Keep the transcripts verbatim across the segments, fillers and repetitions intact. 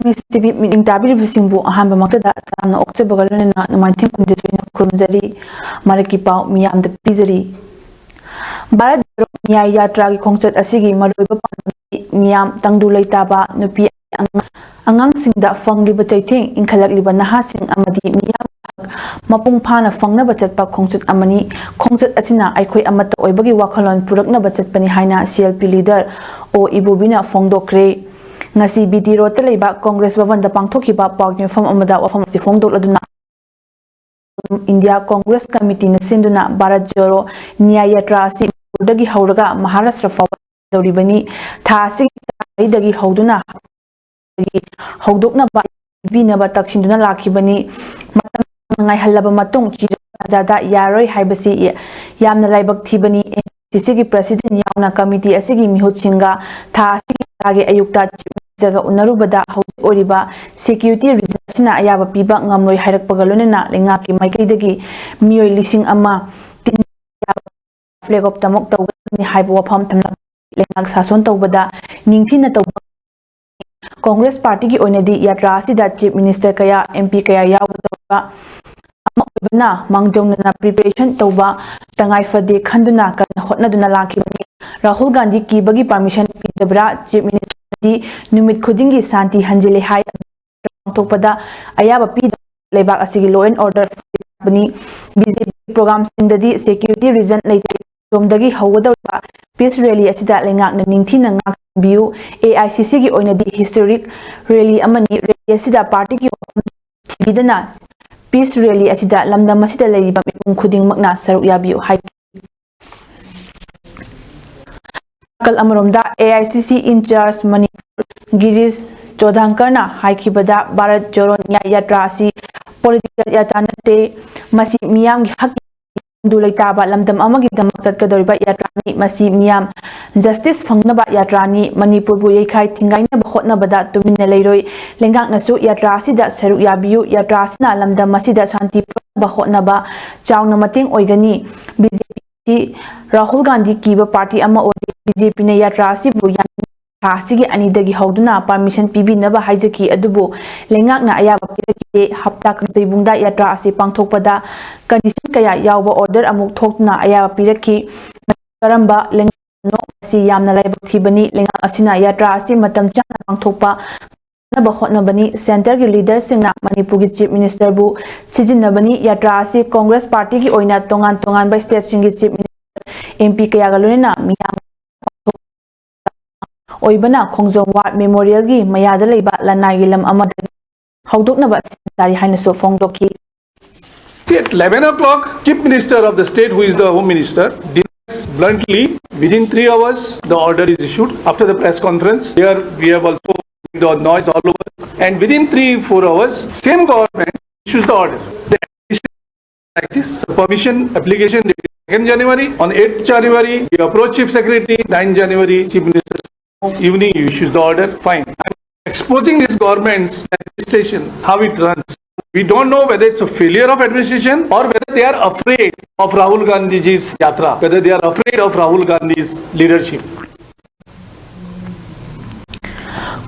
ꯃꯤꯁ TV ꯃꯤꯠꯌꯦꯡ ꯇꯥꯕꯤꯔꯤꯕꯁꯤꯡꯕꯨ ꯑꯍꯥꯟꯕꯃꯛꯇꯗ ꯇꯔꯥꯝꯅ ꯑꯣꯛꯆꯕꯒ ꯂꯣꯏꯅꯅ ꯅꯣꯡꯃꯥꯏꯊꯦꯝ ꯈꯨꯟꯖꯦꯁꯣꯏꯅ ꯈꯨꯔꯨꯝꯖꯔꯤ꯫ ꯃꯔꯛꯀꯤ ꯄꯥꯎ ꯃꯤꯌꯥꯝꯗ ꯄꯤꯖꯔꯤ꯫ ꯚꯥꯔꯠ ꯖꯣꯗꯣ ꯅ꯭ꯌꯥꯌ ꯌꯥꯇ꯭ꯔꯥꯒꯤ ꯈꯣꯡꯆꯠ ꯑꯁꯤꯒꯤ ꯃꯔꯨꯑꯣꯏꯕ ꯄꯥꯟꯗꯝꯗꯤ ꯃꯤꯌꯥꯝ, ꯇꯪꯗꯨ ꯂꯩꯇꯥꯕ ꯅꯨꯄꯤ ꯑꯉꯥꯡꯁꯤꯡꯗ ꯐꯪꯂꯤꯕ ꯆꯩꯊꯦꯡ, ꯏꯟꯈꯠꯂꯛꯂꯤꯕ ꯅꯍꯥꯁꯤꯡ ꯑꯃꯗꯤ ꯃꯤꯌꯥꯝꯒꯤ ꯍꯛ ꯃꯄꯨꯡ ꯐꯥꯅ ꯐꯪꯅꯕ ꯆꯠꯄ ꯈꯣꯡꯆꯠ ꯑꯃꯅꯤ꯫ ꯈꯣꯡꯆꯠ ꯑꯁꯤꯅ ꯑꯩꯈꯣꯏ ꯑꯃꯠꯇ ꯑꯣꯏꯕꯒꯤ ꯋꯥꯈꯜꯂꯣꯟ ꯄꯨꯔꯛꯅꯕ ꯆꯠꯄꯅꯤ ꯍꯥꯏꯅ ꯁꯤ ꯑꯦꯜ ꯄꯤ ꯂꯤꯗꯔ ꯑꯣ ꯏꯕꯣꯕꯤꯅ ꯐꯣꯡꯗꯣꯛꯈ꯭ꯔꯦ꯫ ꯉꯁꯤ ꯕꯤ ꯇꯤ ꯔꯣꯗꯇ ꯂꯩꯕ ꯀꯣꯡꯒ꯭ꯔꯦꯁ ꯚꯕꯟꯗ ꯄꯥꯡꯊꯣꯛꯈꯤꯕ ꯄꯥꯎꯒꯤ ꯃꯤꯐꯝ ꯑꯃꯗ ꯋꯥꯐꯝ ꯑꯁꯤ ꯐꯣꯡꯗꯣꯛꯂꯗꯨꯅ, ꯏꯟꯗꯤꯌꯥ ꯀꯣꯡꯒ꯭ꯔꯦꯁ ꯀꯃꯤꯇꯤꯅ ꯁꯤꯟꯗꯨꯅ ꯚꯥꯔꯠ ꯖꯣꯗꯣ ꯅ꯭ꯌꯥꯌ ꯌꯥꯇ꯭ꯔꯥ ꯑꯁꯤ ꯃꯅꯤꯄꯨꯔꯗꯒꯤ ꯍꯧꯔꯒ ꯃꯍꯥꯔꯥꯁꯇ꯭ꯔ ꯐꯥꯎꯕ ꯇꯧꯔꯤꯕꯅꯤ꯫ ꯊꯥ ꯑꯁꯤꯒꯤ ꯇꯔꯥꯃꯔꯤꯗꯒꯤ ꯍꯧꯗꯨꯅ ꯍꯧꯗꯣꯛꯅꯕ ꯄꯤꯅꯕ ꯇꯛꯁꯤꯟꯗꯨꯅ ꯂꯥꯛꯈꯤꯕꯅꯤ꯫ ꯃꯇꯝ ꯁꯥꯡꯅ ꯉꯥꯏꯍꯜꯂꯕ ꯃꯇꯨꯡ ꯆꯤꯔꯥ ꯇꯥꯟꯖꯥꯗ ꯌꯥꯔꯣꯏ ꯍꯥꯏꯕꯁꯤ ꯌꯥꯝꯅ ꯂꯥꯏꯕꯛ ꯊꯤꯕꯅꯤ꯫ ꯑꯦ ꯑꯥꯏ ꯁꯤ ꯁꯤꯒꯤ ꯄ꯭ꯔꯁꯤꯗꯦꯟ ꯌꯥꯎꯅ ꯀꯃꯤꯇꯤ ꯑꯁꯤꯒꯤ ꯃꯤꯍꯨꯠꯁꯤꯡꯒ ꯊꯥ ꯑꯁꯤꯒꯤ ꯇꯔꯥꯒꯤ ꯑꯌꯨꯛꯇ ꯆꯤꯐ ꯃꯤꯅꯤꯁꯇꯔꯒ ꯎꯅꯔꯨꯕꯗ ꯍꯧꯖꯤꯛ ꯑꯣꯏꯔꯤꯕ ꯁꯦꯀ꯭ꯌꯨꯔꯤꯇꯤ ꯔꯤꯖꯟ ꯑꯁꯤꯅ ꯑꯌꯥꯕ ꯄꯤꯕ ꯉꯝꯂꯣꯏ ꯍꯥꯏꯔꯛꯄꯒ ꯂꯣꯏꯅꯅ ꯂꯩꯉꯥꯛꯀꯤ ꯃꯥꯏꯀꯩꯗꯒꯤ ꯃꯤꯑꯣꯏ ꯂꯤꯁꯤꯡ ꯑꯃ ꯇꯤꯟ ꯐ꯭ꯂꯦꯒ ꯑꯣꯐ ꯇꯃꯛ ꯇꯧꯒꯗꯕꯅꯤ ꯍꯥꯏꯕ ꯋꯥꯐꯝ ꯊꯝꯂꯝꯃꯤ꯫ ꯂꯩꯉꯥꯛ ꯁꯥꯁꯣꯟ ꯇꯧꯕꯗ ꯅꯤꯡꯊꯤꯅ ꯇꯧꯕ꯫ ꯀꯣꯡꯒ꯭ꯔꯦꯁ ꯄꯥꯔꯇꯤꯒꯤ ꯑꯣꯏꯅꯗꯤ ꯌꯥꯇ꯭ꯔꯥ ꯑꯁꯤꯗ ꯆꯤꯐ ꯃꯤꯅꯤꯁꯇꯔ ꯀꯌꯥ, ꯑꯦꯝ ꯄꯤ ꯀꯌꯥ ꯌꯥꯎꯒꯗꯧꯔꯤꯕ ꯑꯃ ꯑꯣꯏꯕꯅ ꯃꯥꯡꯖꯧꯅꯅ ꯄ꯭ꯔꯤꯄꯦꯔꯦꯁꯟ ꯇꯧꯕ ꯇꯉꯥꯏ ꯐꯗꯦ ꯈꯟꯗꯨꯅ ꯀꯟꯅ ꯍꯣꯠꯅꯗꯨꯅ ꯂꯥꯛꯈꯤꯕꯅꯤ꯫ ꯔꯥꯍꯨꯜ ꯒꯥꯟꯙꯤ ꯀꯤꯕꯒꯤ ꯄꯥꯔꯃꯤꯁꯟ ꯄꯤꯗꯕ꯭ꯔꯥ? ꯆꯤꯐ ꯃꯤꯅꯤꯁꯇꯔꯗꯤ ꯅꯨꯃꯤꯠ ꯈꯨꯗꯤꯡꯒꯤ ꯁꯥꯟꯇꯤ ꯍꯟꯖꯤꯜꯂꯦ ꯍꯥꯏ꯫ ꯄꯥꯡꯊꯣꯛꯄꯗ ꯑꯌꯥꯕ ꯄꯤꯗꯕ ꯂꯩꯕꯥꯛ ꯑꯁꯤꯒꯤ law and order ꯐꯒꯠꯂꯛꯄꯅꯤ꯫ ꯕꯤ ꯖꯦ ꯄꯤ ꯄ꯭ꯔꯣꯒ꯭ꯔꯥꯝꯁꯤꯡꯗꯗꯤ ꯁꯦꯀ꯭ꯌꯨꯔꯤꯇꯤ ꯔꯤꯖꯟ ꯂꯩꯇꯦ꯫ ꯑꯗꯣꯝꯗꯒꯤ ꯍꯧꯒꯗꯧꯔꯤꯕ ꯄꯤꯁ ꯔꯦꯂꯤ ꯑꯁꯤꯗ ꯂꯩꯉꯥꯛꯅ ꯅꯤꯡꯊꯤꯅ ꯉꯥꯛ ꯁꯦꯟꯕꯤꯌꯨ꯫ ꯑꯦ ꯑꯥꯏ ꯁꯤ ꯁꯤꯒꯤ ꯑꯣꯏꯅꯗꯤ ꯍꯤꯁꯇꯣꯔꯤꯛ ꯔꯦꯂꯤ ꯑꯃꯅꯤ꯫ ꯔꯦꯂꯤ ꯑꯁꯤꯗ ꯄꯥꯔꯇꯤꯒꯤ ꯋꯥꯐꯝ ꯊꯤꯕꯤꯗꯅ ꯄꯤꯁ ꯔꯦꯂꯤ ꯑꯁꯤꯗ ꯂꯝꯗꯝ ꯑꯁꯤꯗ ꯂꯩꯔꯤꯕ ꯃꯤꯄꯨꯝ ꯈꯨꯗꯤꯡꯃꯛꯅ ꯁꯔꯨꯛ ꯌꯥꯕꯤꯌꯨ ꯍꯥꯏꯈꯤ꯫ ꯅꯥꯀꯜ ꯑꯃꯔꯣꯝꯗ, ꯑꯦ ꯑꯥꯏ ꯁꯤ ꯁꯤ in charge ꯃꯅꯤꯄꯨꯔ ꯒꯤꯔꯤꯁ ꯆꯣꯙꯥꯡꯀꯔꯅ ꯍꯥꯏꯈꯤꯕꯗ, ꯚꯥꯔꯠ ꯖꯣꯗꯣ ꯅ꯭ꯌꯥꯌ ꯌꯥꯇ꯭ꯔꯥ ꯑꯁꯤ ꯄꯣꯂꯤꯇꯤꯀꯦꯜ ꯌꯥꯇ꯭ꯔꯥ ꯅꯠꯇꯦ, ꯃꯁꯤ ꯃꯤꯌꯥꯝꯒꯤ ꯍꯛ ꯇꯪꯗꯨ ꯂꯩꯇꯥꯕ ꯂꯝꯗꯝ ꯑꯃꯒꯤꯗꯃꯛ ꯆꯠꯀꯗꯧꯔꯤꯕ ꯌꯥꯇ꯭ꯔꯥꯅꯤ꯫ ꯃꯁꯤ ꯃꯤꯌꯥꯝ ꯖꯁꯇꯤꯁ ꯐꯪꯅꯕ ꯌꯥꯇ꯭ꯔꯥꯅꯤ꯫ ꯃꯅꯤꯄꯨꯔꯕꯨ ꯌꯩꯈꯥꯏ ꯊꯤꯡꯒꯥꯏꯅꯕ ꯍꯣꯠꯅꯕꯗ ꯇꯨꯃꯤꯟꯅ ꯂꯩꯔꯣꯏ꯫ ꯂꯩꯉꯥꯛꯅꯁꯨ ꯌꯥꯇ꯭ꯔꯥ ꯑꯁꯤꯗ ꯁꯔꯨꯛ ꯌꯥꯕꯤꯌꯨ꯫ ꯌꯥꯇ꯭ꯔꯥ ꯑꯁꯤꯅ ꯂꯝꯗꯝ ꯑꯁꯤꯗ ꯁꯥꯟꯇꯤ ꯄꯨꯔꯛꯅꯕ ꯍꯣꯠꯅꯕ ꯆꯥꯎꯅ ꯃꯇꯦꯡ ꯑꯣꯏꯒꯅꯤ꯫ ꯕꯤ ꯖꯦ ꯄꯤ ꯑꯁꯤ ꯔꯥꯍꯨꯜ ꯒꯥꯟꯙꯤ ꯀꯤꯕ ꯄꯥꯔꯇꯤ ꯑꯃ ꯑꯣꯏꯔꯦ꯫ ꯕꯤ ꯖꯦ ꯄꯤꯅ ꯌꯥꯇ꯭ꯔꯥ ꯑꯁꯤꯕꯨ ꯌꯥꯅꯤꯡ ꯊꯥ ꯑꯁꯤꯒꯤ ꯑꯅꯤꯗꯒꯤ ꯍꯧꯗꯨꯅ permission ꯄꯤꯕꯤꯅꯕ ꯍꯥꯏꯖꯈꯤ꯫ ꯑꯗꯨꯕꯨ ꯂꯩꯉꯥꯛꯅ ꯑꯌꯥꯕ ꯄꯤꯔꯛꯈꯤꯗꯦ꯫ ꯍꯞꯇꯥ ꯀꯥꯡꯖꯩꯕꯨꯡꯗ ꯌꯥꯇ꯭ꯔꯥ ꯑꯁꯤ ꯄꯥꯡꯊꯣꯛꯄꯗ condition ꯀꯌꯥ ꯌꯥꯎꯕ order ꯑꯃꯨꯛ ꯊꯣꯛꯇꯨꯅ ꯑꯌꯥꯕ ꯄꯤꯔꯛꯈꯤ꯫ ꯀꯔꯝꯕ ꯂꯩꯉꯥꯛꯅꯣ? ꯃꯁꯤ ꯌꯥꯝꯅ ꯂꯥꯏꯕꯛ ꯊꯤꯕꯅꯤ꯫ ꯂꯩꯉꯥꯛ ꯑꯁꯤꯅ ꯌꯥꯇ꯭ꯔꯥ ꯑꯁꯤ ꯃꯇꯝ ꯆꯥꯅ ꯄꯥꯡꯊꯣꯛꯄ ꯉꯝꯅꯕ ꯍꯣꯠꯅꯕꯅꯤ꯫ Centre ꯒꯤ leader ꯁꯤꯡꯅ ꯃꯅꯤꯄꯨꯔꯒꯤ Chief Minister ꯕꯨ ꯁꯤꯖꯤꯟꯅꯕꯅꯤ꯫ ꯌꯥꯇ꯭ꯔꯥ ꯑꯁꯤ Congress party ꯒꯤ ꯑꯣꯏꯅ ꯇꯣꯉꯥꯟ ꯇꯣꯉꯥꯟꯕ state ꯁꯤꯡꯒꯤ Chief Minister, M P ꯀꯌꯥꯒ ꯂꯣꯏꯅꯅ ꯃꯤꯌꯥꯝ ꯑꯣꯏꯕꯅ ꯈꯣꯡꯖꯣꯝ War Memorial ꯒꯤ ꯃꯌꯥꯗ ꯂꯩꯕ ꯂꯅꯥꯏꯒꯤ ꯂꯝ ꯑꯃꯗꯒꯤ ꯍꯧꯗꯣꯛꯅꯕ ꯁꯦꯝ ꯁꯥꯔꯤ ꯍꯥꯏꯅꯁꯨ ꯐꯣꯡꯗꯣꯛꯈꯤ꯫ See, at eleven o'clock, Chief Minister of the state, who is the Home Minister, denies bluntly. Within three hours, the order is issued. After the press conference, here we have also the noise all over. And within three, four hours, same government issues the order. The admission like this, the permission application dated second January. On eighth January, we approach Chief Secretary. Ninth January, Chief Minister, evening, you issues the order. Fine. Exposing this government's administration, how it runs. We don't know whether it's a failure of administration or whether they are afraid of Rahul Gandhiji's yatra, whether they are afraid of Rahul Gandhi's leadership.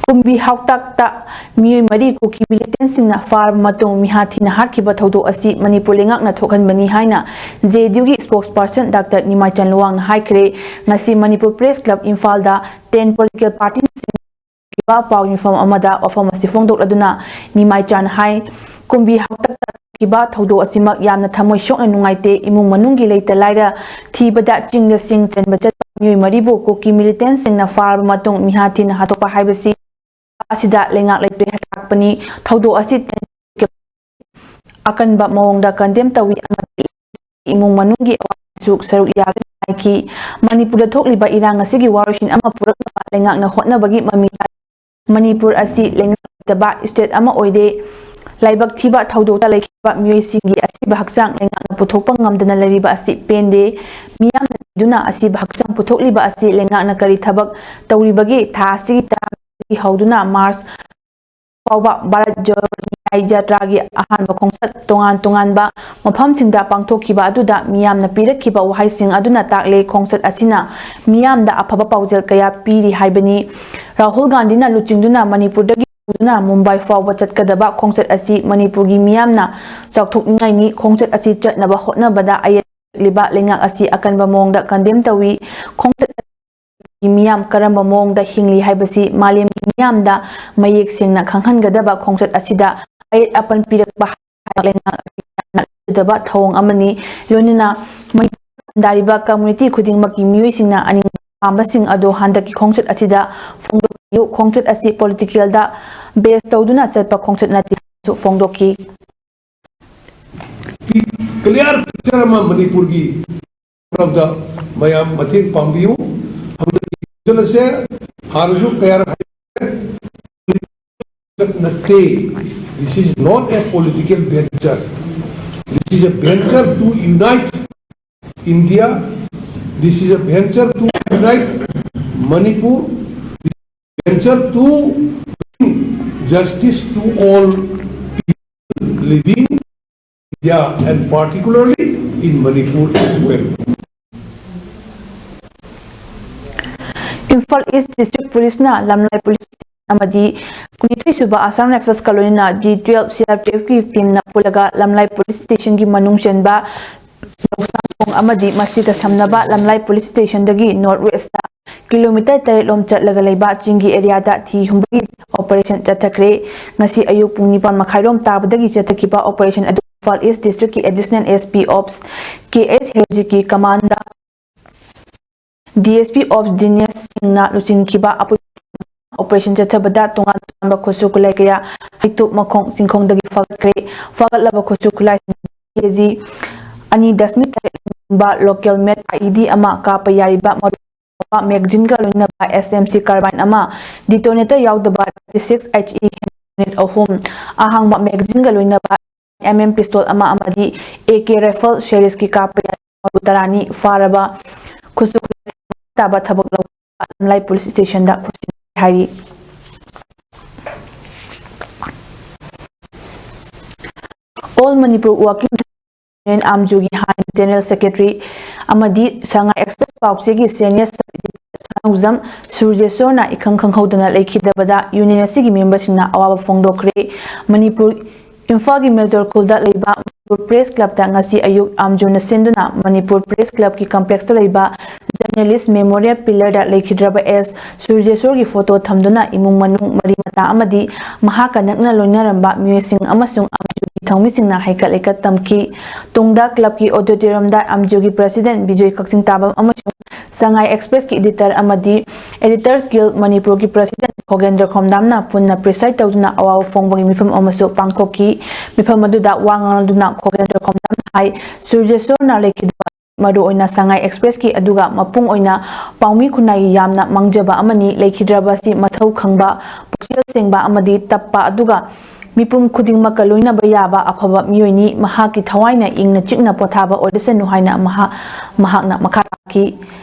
ꯀꯨꯝꯕꯤ ꯍꯥꯎꯇꯛꯇ ꯃꯤꯑꯣꯏ ꯃꯔꯤ ꯀꯨꯀꯤ militant ꯁꯤꯡꯅ ꯐꯥꯔꯕ ꯃꯇꯨꯡ ꯃꯤꯍꯥ ꯊꯤꯅ ꯍꯥꯠꯈꯤꯕ ꯊꯧꯗꯣꯛ ꯑꯁꯤ ꯃꯅꯤꯄꯨꯔ ꯂꯩꯉꯥꯛꯅ ꯊꯣꯛꯍꯟꯕꯅꯤ ꯍꯥꯏꯅ J D U ꯒꯤ spokesperson Doctor ꯅꯤꯃꯥꯏꯆꯟ ꯂꯨꯋꯥꯡꯅ ꯍꯥꯏꯈ꯭ꯔꯦ꯫ ꯉꯁꯤ ꯃꯅꯤꯄꯨꯔ Press Club ꯏꯝꯐꯥꯜꯗ ten political party ꯅꯆꯤꯡꯕ ꯄꯥꯎ ꯌꯨꯝꯐꯝ ꯑꯃꯗ ꯋꯥꯐꯝ ꯑꯁꯤ ꯐꯣꯡꯗꯣꯛꯂꯗꯨꯅ ꯅꯤꯃꯥꯏꯆꯥꯟ ꯍꯥꯏ, ꯀꯨꯝꯕꯤ ꯍꯥꯛꯇꯛꯇ ꯊꯣꯛꯈꯤꯕ ꯊꯧꯗꯣꯛ ꯑꯁꯤꯃꯛ ꯌꯥꯝꯅ ꯊꯃꯣꯏ ꯁꯣꯛꯅ ꯅꯨꯡꯉꯥꯏꯇꯦ꯫ ꯏꯃꯨꯡ ꯃꯅꯨꯡꯒꯤ ꯂꯩꯇ ꯂꯥꯏꯔ ꯊꯤꯕꯗ ꯆꯤꯡꯗ ꯁꯤꯡ ꯆꯟꯕ ꯆꯠꯄ ꯃꯤꯑꯣꯏ ꯃꯔꯤꯕꯨ ꯀꯨꯀꯤ militant ꯁꯤꯡꯅ ꯐꯥꯔꯕ ꯃꯇꯨꯡ ꯃꯤꯍꯥ ꯊꯤꯅ ꯍꯥꯠꯇꯣꯛꯄ ꯍꯥꯏꯕꯁꯤ ꯑꯁꯤꯗ ꯂꯩꯉꯥꯛ ꯂꯩꯇ꯭ꯔꯦ ꯍꯥꯏꯅ ꯇꯥꯛꯄꯅꯤ꯫ ꯊꯧꯗꯣꯛ ꯑꯁꯤ ꯑꯀꯟꯕ ꯃꯑꯣꯡꯗ condemn ꯇꯧꯏ ꯑꯃꯗꯤ ꯏꯃꯨꯡ ꯃꯅꯨꯡꯒꯤ ꯑꯋꯥꯕꯁꯨ ꯁꯔꯨꯛ ꯌꯥꯒꯅꯤ ꯍꯥꯏꯈꯤ꯫ ꯃꯅꯤꯄꯨꯔꯗ ꯊꯣꯛꯂꯤꯕ ꯏꯔꯥꯡ ꯑꯁꯤꯒꯤ ꯋꯥꯔꯣꯏꯁꯤꯟ ꯑꯃ ꯄꯨꯔꯛꯅꯕ ꯂꯩꯉꯥꯛꯅ ꯍꯣꯠꯅꯕꯒꯤ ꯃꯃꯤ ꯇꯥꯏ꯫ ꯃꯅꯤꯄꯨꯔ ꯑꯁꯤ ꯂꯩꯉꯥꯛ ꯂꯩꯇꯕ state ꯑꯃ ꯑꯣꯏꯔꯦ꯫ ꯂꯥꯏꯕꯛ ꯊꯤꯕ ꯊꯧꯗꯣꯛꯇ ꯂꯩꯈꯤꯕ ꯃꯤꯑꯣꯏꯁꯤꯡꯒꯤ ꯑꯁꯤꯕ ꯍꯛꯆꯥꯡ ꯂꯩꯉꯥꯛꯅ ꯄꯨꯊꯣꯛꯄ ꯉꯝꯗꯅ ꯂꯩꯔꯤꯕ ꯑꯁꯤ ꯄꯦꯟꯗꯦ꯫ ꯃꯤꯌꯥꯝꯅ ꯊꯤꯗꯨꯅ ꯑꯁꯤꯕ ꯍꯛꯆꯥꯡ ꯄꯨꯊꯣꯛꯂꯤꯕ ꯑꯁꯤ ꯂꯩꯉꯥꯛꯅ ꯀꯔꯤ ꯊꯕꯛ ꯇꯧꯔꯤꯕꯒꯦ? ꯊꯥ ꯑꯁꯤꯒꯤ ꯇꯔꯥ ꯍꯧꯗꯨꯅ March ꯐꯥꯎꯕ ꯚꯥꯔꯠ ꯖꯣꯗꯣ ꯅ꯭ꯌꯥꯌ ꯖꯥꯇ꯭ꯔꯥꯒꯤ ꯑꯍꯥꯟꯕ ꯈꯣꯡꯆꯠ ꯇꯣꯉꯥꯟ ꯇꯣꯉꯥꯟꯕ ꯃꯐꯝꯁꯤꯡꯗ ꯄꯥꯡꯊꯣꯛꯈꯤꯕ ꯑꯗꯨꯗ ꯃꯤꯌꯥꯝꯅ ꯄꯤꯔꯛꯈꯤꯕ ꯋꯥꯍꯩꯁꯤꯡ ꯑꯗꯨꯅ ꯇꯥꯛꯂꯦ, ꯈꯣꯡꯆꯠ ꯑꯁꯤꯅ ꯃꯤꯌꯥꯝꯗ ꯑꯐꯕ ꯄꯥꯎꯖꯦꯜ ꯀꯌꯥ ꯄꯤꯔꯤ ꯍꯥꯏꯕꯅꯤ꯫ ꯔꯥꯍꯨꯜ ꯒꯥꯟꯙꯤꯅ ꯂꯨꯆꯤꯡꯗꯨꯅ ꯃꯅꯤꯄꯨꯔꯗꯒꯤ ꯍꯧꯗꯨꯅ ꯃꯨꯝꯕꯥꯏ ꯐꯥꯎꯕ ꯆꯠꯀꯗꯕ ꯈꯣꯡꯆꯠ ꯑꯁꯤ ꯃꯅꯤꯄꯨꯔꯒꯤ ꯃꯤꯌꯥꯝꯅ ꯆꯥꯎꯊꯣꯛꯅꯤꯡꯉꯥꯏꯅꯤ꯫ ꯈꯣꯡꯆꯠ ꯑꯁꯤ ꯆꯠꯅꯕ ꯍꯣꯠꯅꯕꯗ ꯑꯌꯦꯠ ꯂꯩꯕ ꯂꯩꯉꯥꯛ ꯑꯁꯤ ꯑꯀꯟꯕ ꯃꯑꯣꯡꯗ ꯀꯟꯗꯦꯝ ꯇꯧꯏ꯫ ꯈꯣꯡꯆꯠ ꯃꯤꯌꯥꯝ ꯀꯔꯝꯕ ꯃꯑꯣꯡꯗ ꯍꯤꯡꯂꯤ ꯍꯥꯏꯕꯁꯤ ꯃꯥꯂꯦꯝꯒꯤ ꯃꯤꯌꯥꯝꯗ ꯃꯌꯦꯛ ꯁꯦꯡꯅ ꯈꯪꯍꯟꯒꯗꯕ ꯈꯣꯡꯆꯠ ꯑꯁꯤꯗ ꯑꯌꯦꯠ ꯑꯄꯟ ꯄꯤꯔꯛꯄ ꯍꯥꯏꯕ ꯂꯩꯉꯥꯛ ꯑꯁꯤ ꯌꯥꯝꯅ ꯂꯧꯒꯗꯕ ꯊꯧꯑꯣꯡ ꯑꯃꯅꯤ꯫ ꯂꯣꯏꯅꯅ ꯃꯅꯤꯄꯨꯔꯗ ꯈꯨꯟꯗꯥꯔꯤꯕ community ꯈꯨꯗꯤꯡꯃꯛꯀꯤ ꯃꯤꯑꯣꯏꯁꯤꯡꯅ ꯑꯅꯤꯡꯕ ꯄꯥꯝꯕꯁꯤꯡ ꯑꯗꯨ ꯍꯟꯗꯛꯀꯤ ꯈꯣꯡꯆꯠ ꯑꯁꯤꯗ ꯐꯣꯡꯗꯣꯛꯄꯤꯌꯨ꯫ ꯈꯣꯡꯆꯠ ꯑꯁꯤ politicalꯗ base ꯇꯧꯗꯨꯅ ꯆꯠꯄ ꯈꯣꯡꯆꯠ ꯅꯠꯇꯦ ꯍꯥꯏꯅꯁꯨ ꯐꯣꯡꯗꯣꯛꯈꯤ꯫ Clear picture ꯑꯃ ꯃꯅꯤꯄꯨꯔꯒꯤ ꯃꯔꯝꯗ ꯃꯌꯥꯝ ꯃꯇꯦꯡ ꯄꯥꯡꯕꯤꯌꯨ꯫ ꯍꯧꯖꯤꯛ ꯑꯁꯦ ꯍꯥꯟꯅꯁꯨ ꯀꯌꯥꯔꯛ ꯍꯥꯏ ꯅꯠꯇꯦ꯫ This is not a political venture. This is a venture to unite India. This is a venture to unite Manipur. Venture to bring justice to all people living India and particularly in Manipur as well. Imphal east district ꯄꯨꯂꯤꯁꯅ ꯂꯝꯂꯥꯏ police ꯑꯃꯗꯤ ꯀꯨꯟꯅꯤꯊꯣꯏ ꯁꯨꯕ ꯑꯁꯥꯝ ꯔꯥꯏꯐꯜꯁꯀ ꯂꯣꯏꯅꯅ D twelve CRPFꯀꯤ teamꯅ ꯄꯨꯜꯂꯒ ꯂꯝꯂꯥꯏ police ꯁ꯭ꯇꯦꯁꯟꯒꯤ ꯃꯅꯨꯡ ꯆꯟꯕ ꯂꯧꯁꯥꯡꯈꯣꯡ ꯑꯃꯗꯤ ꯃꯁꯤꯒ ꯁꯝꯅꯕ ꯂꯝꯂꯥꯏ ꯄꯨꯂꯤꯁ ꯁ꯭ꯇꯦꯁꯟꯗꯒꯤ north westꯇ kilometre ꯇꯔꯦꯠ ꯂꯣꯝ ꯆꯠꯂꯒ ꯂꯩꯕ ꯆꯤꯡꯒꯤ areaꯗ ꯊꯤ ꯍꯨꯝꯕꯒꯤ operation ꯆꯠꯊꯈ꯭ꯔꯦ꯫ ꯉꯁꯤ ꯑꯌꯨꯛ ꯄꯨꯡ ꯅꯤꯄꯥꯟ ꯃꯈꯥꯏꯔꯣꯝ ꯇꯥꯕꯗꯒꯤ ꯆꯠꯊꯈꯤꯕ operation ꯑꯗꯨ ꯏꯝꯐꯥꯜ ꯏꯁ ꯗꯤꯁꯇ꯭ꯔꯤꯛꯀꯤ Additional SP Ops K S ꯍꯦꯔꯣꯖꯤꯠꯀꯤ commandꯗ DSP Ops ꯗꯤꯅꯦꯁ ꯁꯤꯡꯅ ꯂꯨꯆꯤꯡꯈꯤꯕ ꯑꯄꯨꯟꯕ operation ꯆꯠꯊꯕꯗ ꯇꯣꯉꯥꯟ ꯇꯣꯉꯥꯟꯕ ꯈꯨꯠꯁꯨ ꯈꯨꯠꯂꯥꯏ ꯀꯌꯥ, ꯍꯩꯇꯨꯞ, ꯃꯈꯣꯡ, ꯆꯤꯡꯈꯣꯡꯗꯒꯤ ꯐꯥꯒꯠꯈ꯭ꯔꯦ꯫ ꯐꯥꯒꯠꯂꯕ ꯈꯨꯠꯁꯨ ꯈꯨꯠꯂꯥꯏꯁꯤꯡ ꯀꯦꯖꯤ ꯑꯅꯤ ꯗꯁꯃꯤꯛ ꯇꯔꯦꯠ ꯂꯨꯝꯕ local made IED ꯑꯃ, ꯀꯥꯞꯄ ꯌꯥꯔꯤꯕ ꯃꯔꯨ ꯑꯣꯏꯕ magazineꯒ ꯂꯣꯏꯅꯕ S M C carbine ꯑꯃ, detonator ꯌꯥꯎꯗꯕ thirty six H E hand grenade ꯑꯍꯨꯝ, ꯑꯍꯥꯡꯕ magazineꯒ ꯂꯣꯏꯅꯕ M M pistol ꯑꯃ ꯑꯃꯗꯤ A K rifle serieski ꯀꯥꯞꯄ ꯌꯥꯕ ꯃꯔꯨ ꯇꯔꯥꯅꯤ ꯐꯥꯔꯕ ꯈꯨꯠꯁꯨ ꯈꯨꯠꯂꯥꯏ ꯇꯥꯕ ꯊꯕꯛ ꯂꯧꯕ ꯂꯝꯂꯥꯏ police stationꯗ ꯈꯨꯠꯁꯤꯟꯅꯔꯦ ꯍꯥꯏꯔꯤ꯫ Manipur Working Union, ꯑꯥꯝꯖꯨꯒꯤ ꯍꯥꯟꯅ General Secretary ꯑꯃꯗꯤ ꯁꯉꯥꯏ Express ꯄꯥꯎꯆꯦꯒꯤ Senior Sub Editor ꯁꯥꯅꯧꯖꯝ ꯁꯨꯔꯖꯦꯁꯣꯔꯅ ꯏꯈꯪ ꯈꯪꯍꯧꯗꯅ ꯂꯩꯈꯤꯗꯕꯗ Union ꯑꯁꯤꯒꯤ memberꯁꯤꯡꯅ ꯑꯋꯥꯕ ꯐꯣꯡꯗꯣꯛꯈ꯭ꯔꯦ꯫ ꯃꯅꯤꯄꯨꯔ, ꯏꯝꯐꯥꯜꯒꯤ ꯃꯦꯖꯣꯔ ꯈꯨꯜꯗ ꯂꯩꯕ ꯃꯅꯤꯄꯨꯔ Press Clubꯇ ꯉꯁꯤ ꯑꯌꯨꯛ ꯑꯥꯝꯖꯨꯅ ꯁꯤꯟꯗꯨꯅ ꯃꯅꯤꯄꯨꯔ Press Clubꯀꯤ complexꯇ ꯂꯩꯕ Journalist Memorial Pillarꯗ ꯂꯩꯈꯤꯗ꯭ꯔꯕ ꯑꯦꯁ ꯁꯨꯔꯖꯦꯁꯣꯔꯒꯤ photo ꯊꯝꯗꯨꯅ ꯏꯃꯨꯡ ꯃꯅꯨꯡ, ꯃꯔꯤ ꯃꯇꯥ ꯑꯃꯗꯤ ꯃꯍꯥꯛꯀ ꯅꯛꯅ ꯂꯣꯏꯅꯔꯝꯕ ꯃꯤꯑꯣꯏꯁꯤꯡ ꯑꯃꯁꯨꯡ ꯑꯥꯝꯖꯨꯒꯤ ꯊꯧꯃꯤꯁꯤꯡꯅ ꯍꯩꯀꯠ ꯂꯩꯀꯠ ꯇꯝꯈꯤ꯫ ꯇꯨꯡꯗ clubꯀꯤ auditoriumꯗ ꯑꯥꯝꯖꯨꯒꯤ President ꯕꯤꯖꯣꯏ ꯀꯛꯆꯤꯡ ꯇꯥꯕꯝ ꯑꯃꯁꯨꯡ ꯁꯉꯥꯏ Expressꯀꯤ editor ꯑꯃꯗꯤ Editors Guild ꯃꯅꯤꯄꯨꯔꯒꯤ President ꯈꯣꯒꯦꯟꯗ꯭ꯔ ꯈꯣꯝꯗꯥꯝꯅ ꯄꯨꯟꯅ preside ꯇꯧꯗꯨꯅ ꯑꯋꯥꯕ ꯐꯣꯡꯕꯒꯤ ꯃꯤꯐꯝ ꯑꯃꯁꯨ ꯄꯥꯡꯊꯣꯛꯈꯤ꯫ ꯃꯤꯐꯝ ꯑꯗꯨꯗ ꯋꯥ ꯉꯥꯡꯂꯗꯨꯅ ꯈꯣꯒꯦꯟꯗ꯭ꯔ ꯈꯣꯝꯗꯥꯝꯅ ꯍꯥꯏ, ꯁꯨꯔꯖꯦꯁꯣꯔꯅ ꯂꯩꯈꯤꯗꯕ ꯃꯔꯨꯑꯣꯏꯅ ꯁꯉꯥꯏ Expressꯀꯤ ꯑꯗꯨꯒ ꯃꯄꯨꯡ ꯑꯣꯏꯅ ꯄꯥꯎꯃꯤ ꯈꯨꯟꯅꯥꯏꯒꯤ ꯌꯥꯝꯅ ꯃꯥꯡꯖꯕ ꯑꯃꯅꯤ꯫ ꯂꯩꯈꯤꯗ꯭ꯔꯕ ꯑꯁꯤ ꯃꯊꯧ ꯈꯪꯕ, ꯄꯨꯛꯆꯦꯜ ꯁꯦꯡꯕ ꯑꯃꯗꯤ ꯇꯞꯄ ꯑꯗꯨꯒ ꯃꯤꯄꯨꯝ ꯈꯨꯗꯤꯡꯃꯛꯀ ꯂꯣꯏꯅꯕ ꯌꯥꯕ ꯑꯐꯕ ꯃꯤꯑꯣꯏꯅꯤ꯫ ꯃꯍꯥꯛꯀꯤ ꯊꯋꯥꯏꯅ ꯏꯪꯅ ꯆꯤꯛꯅ ꯄꯣꯊꯥꯕ ꯑꯣꯏꯔꯁꯅꯨ ꯍꯥꯏꯅ ꯃꯍꯥꯛ, ꯃꯍꯥꯛꯅ ꯃꯈꯥ ꯇꯥꯈꯤ꯫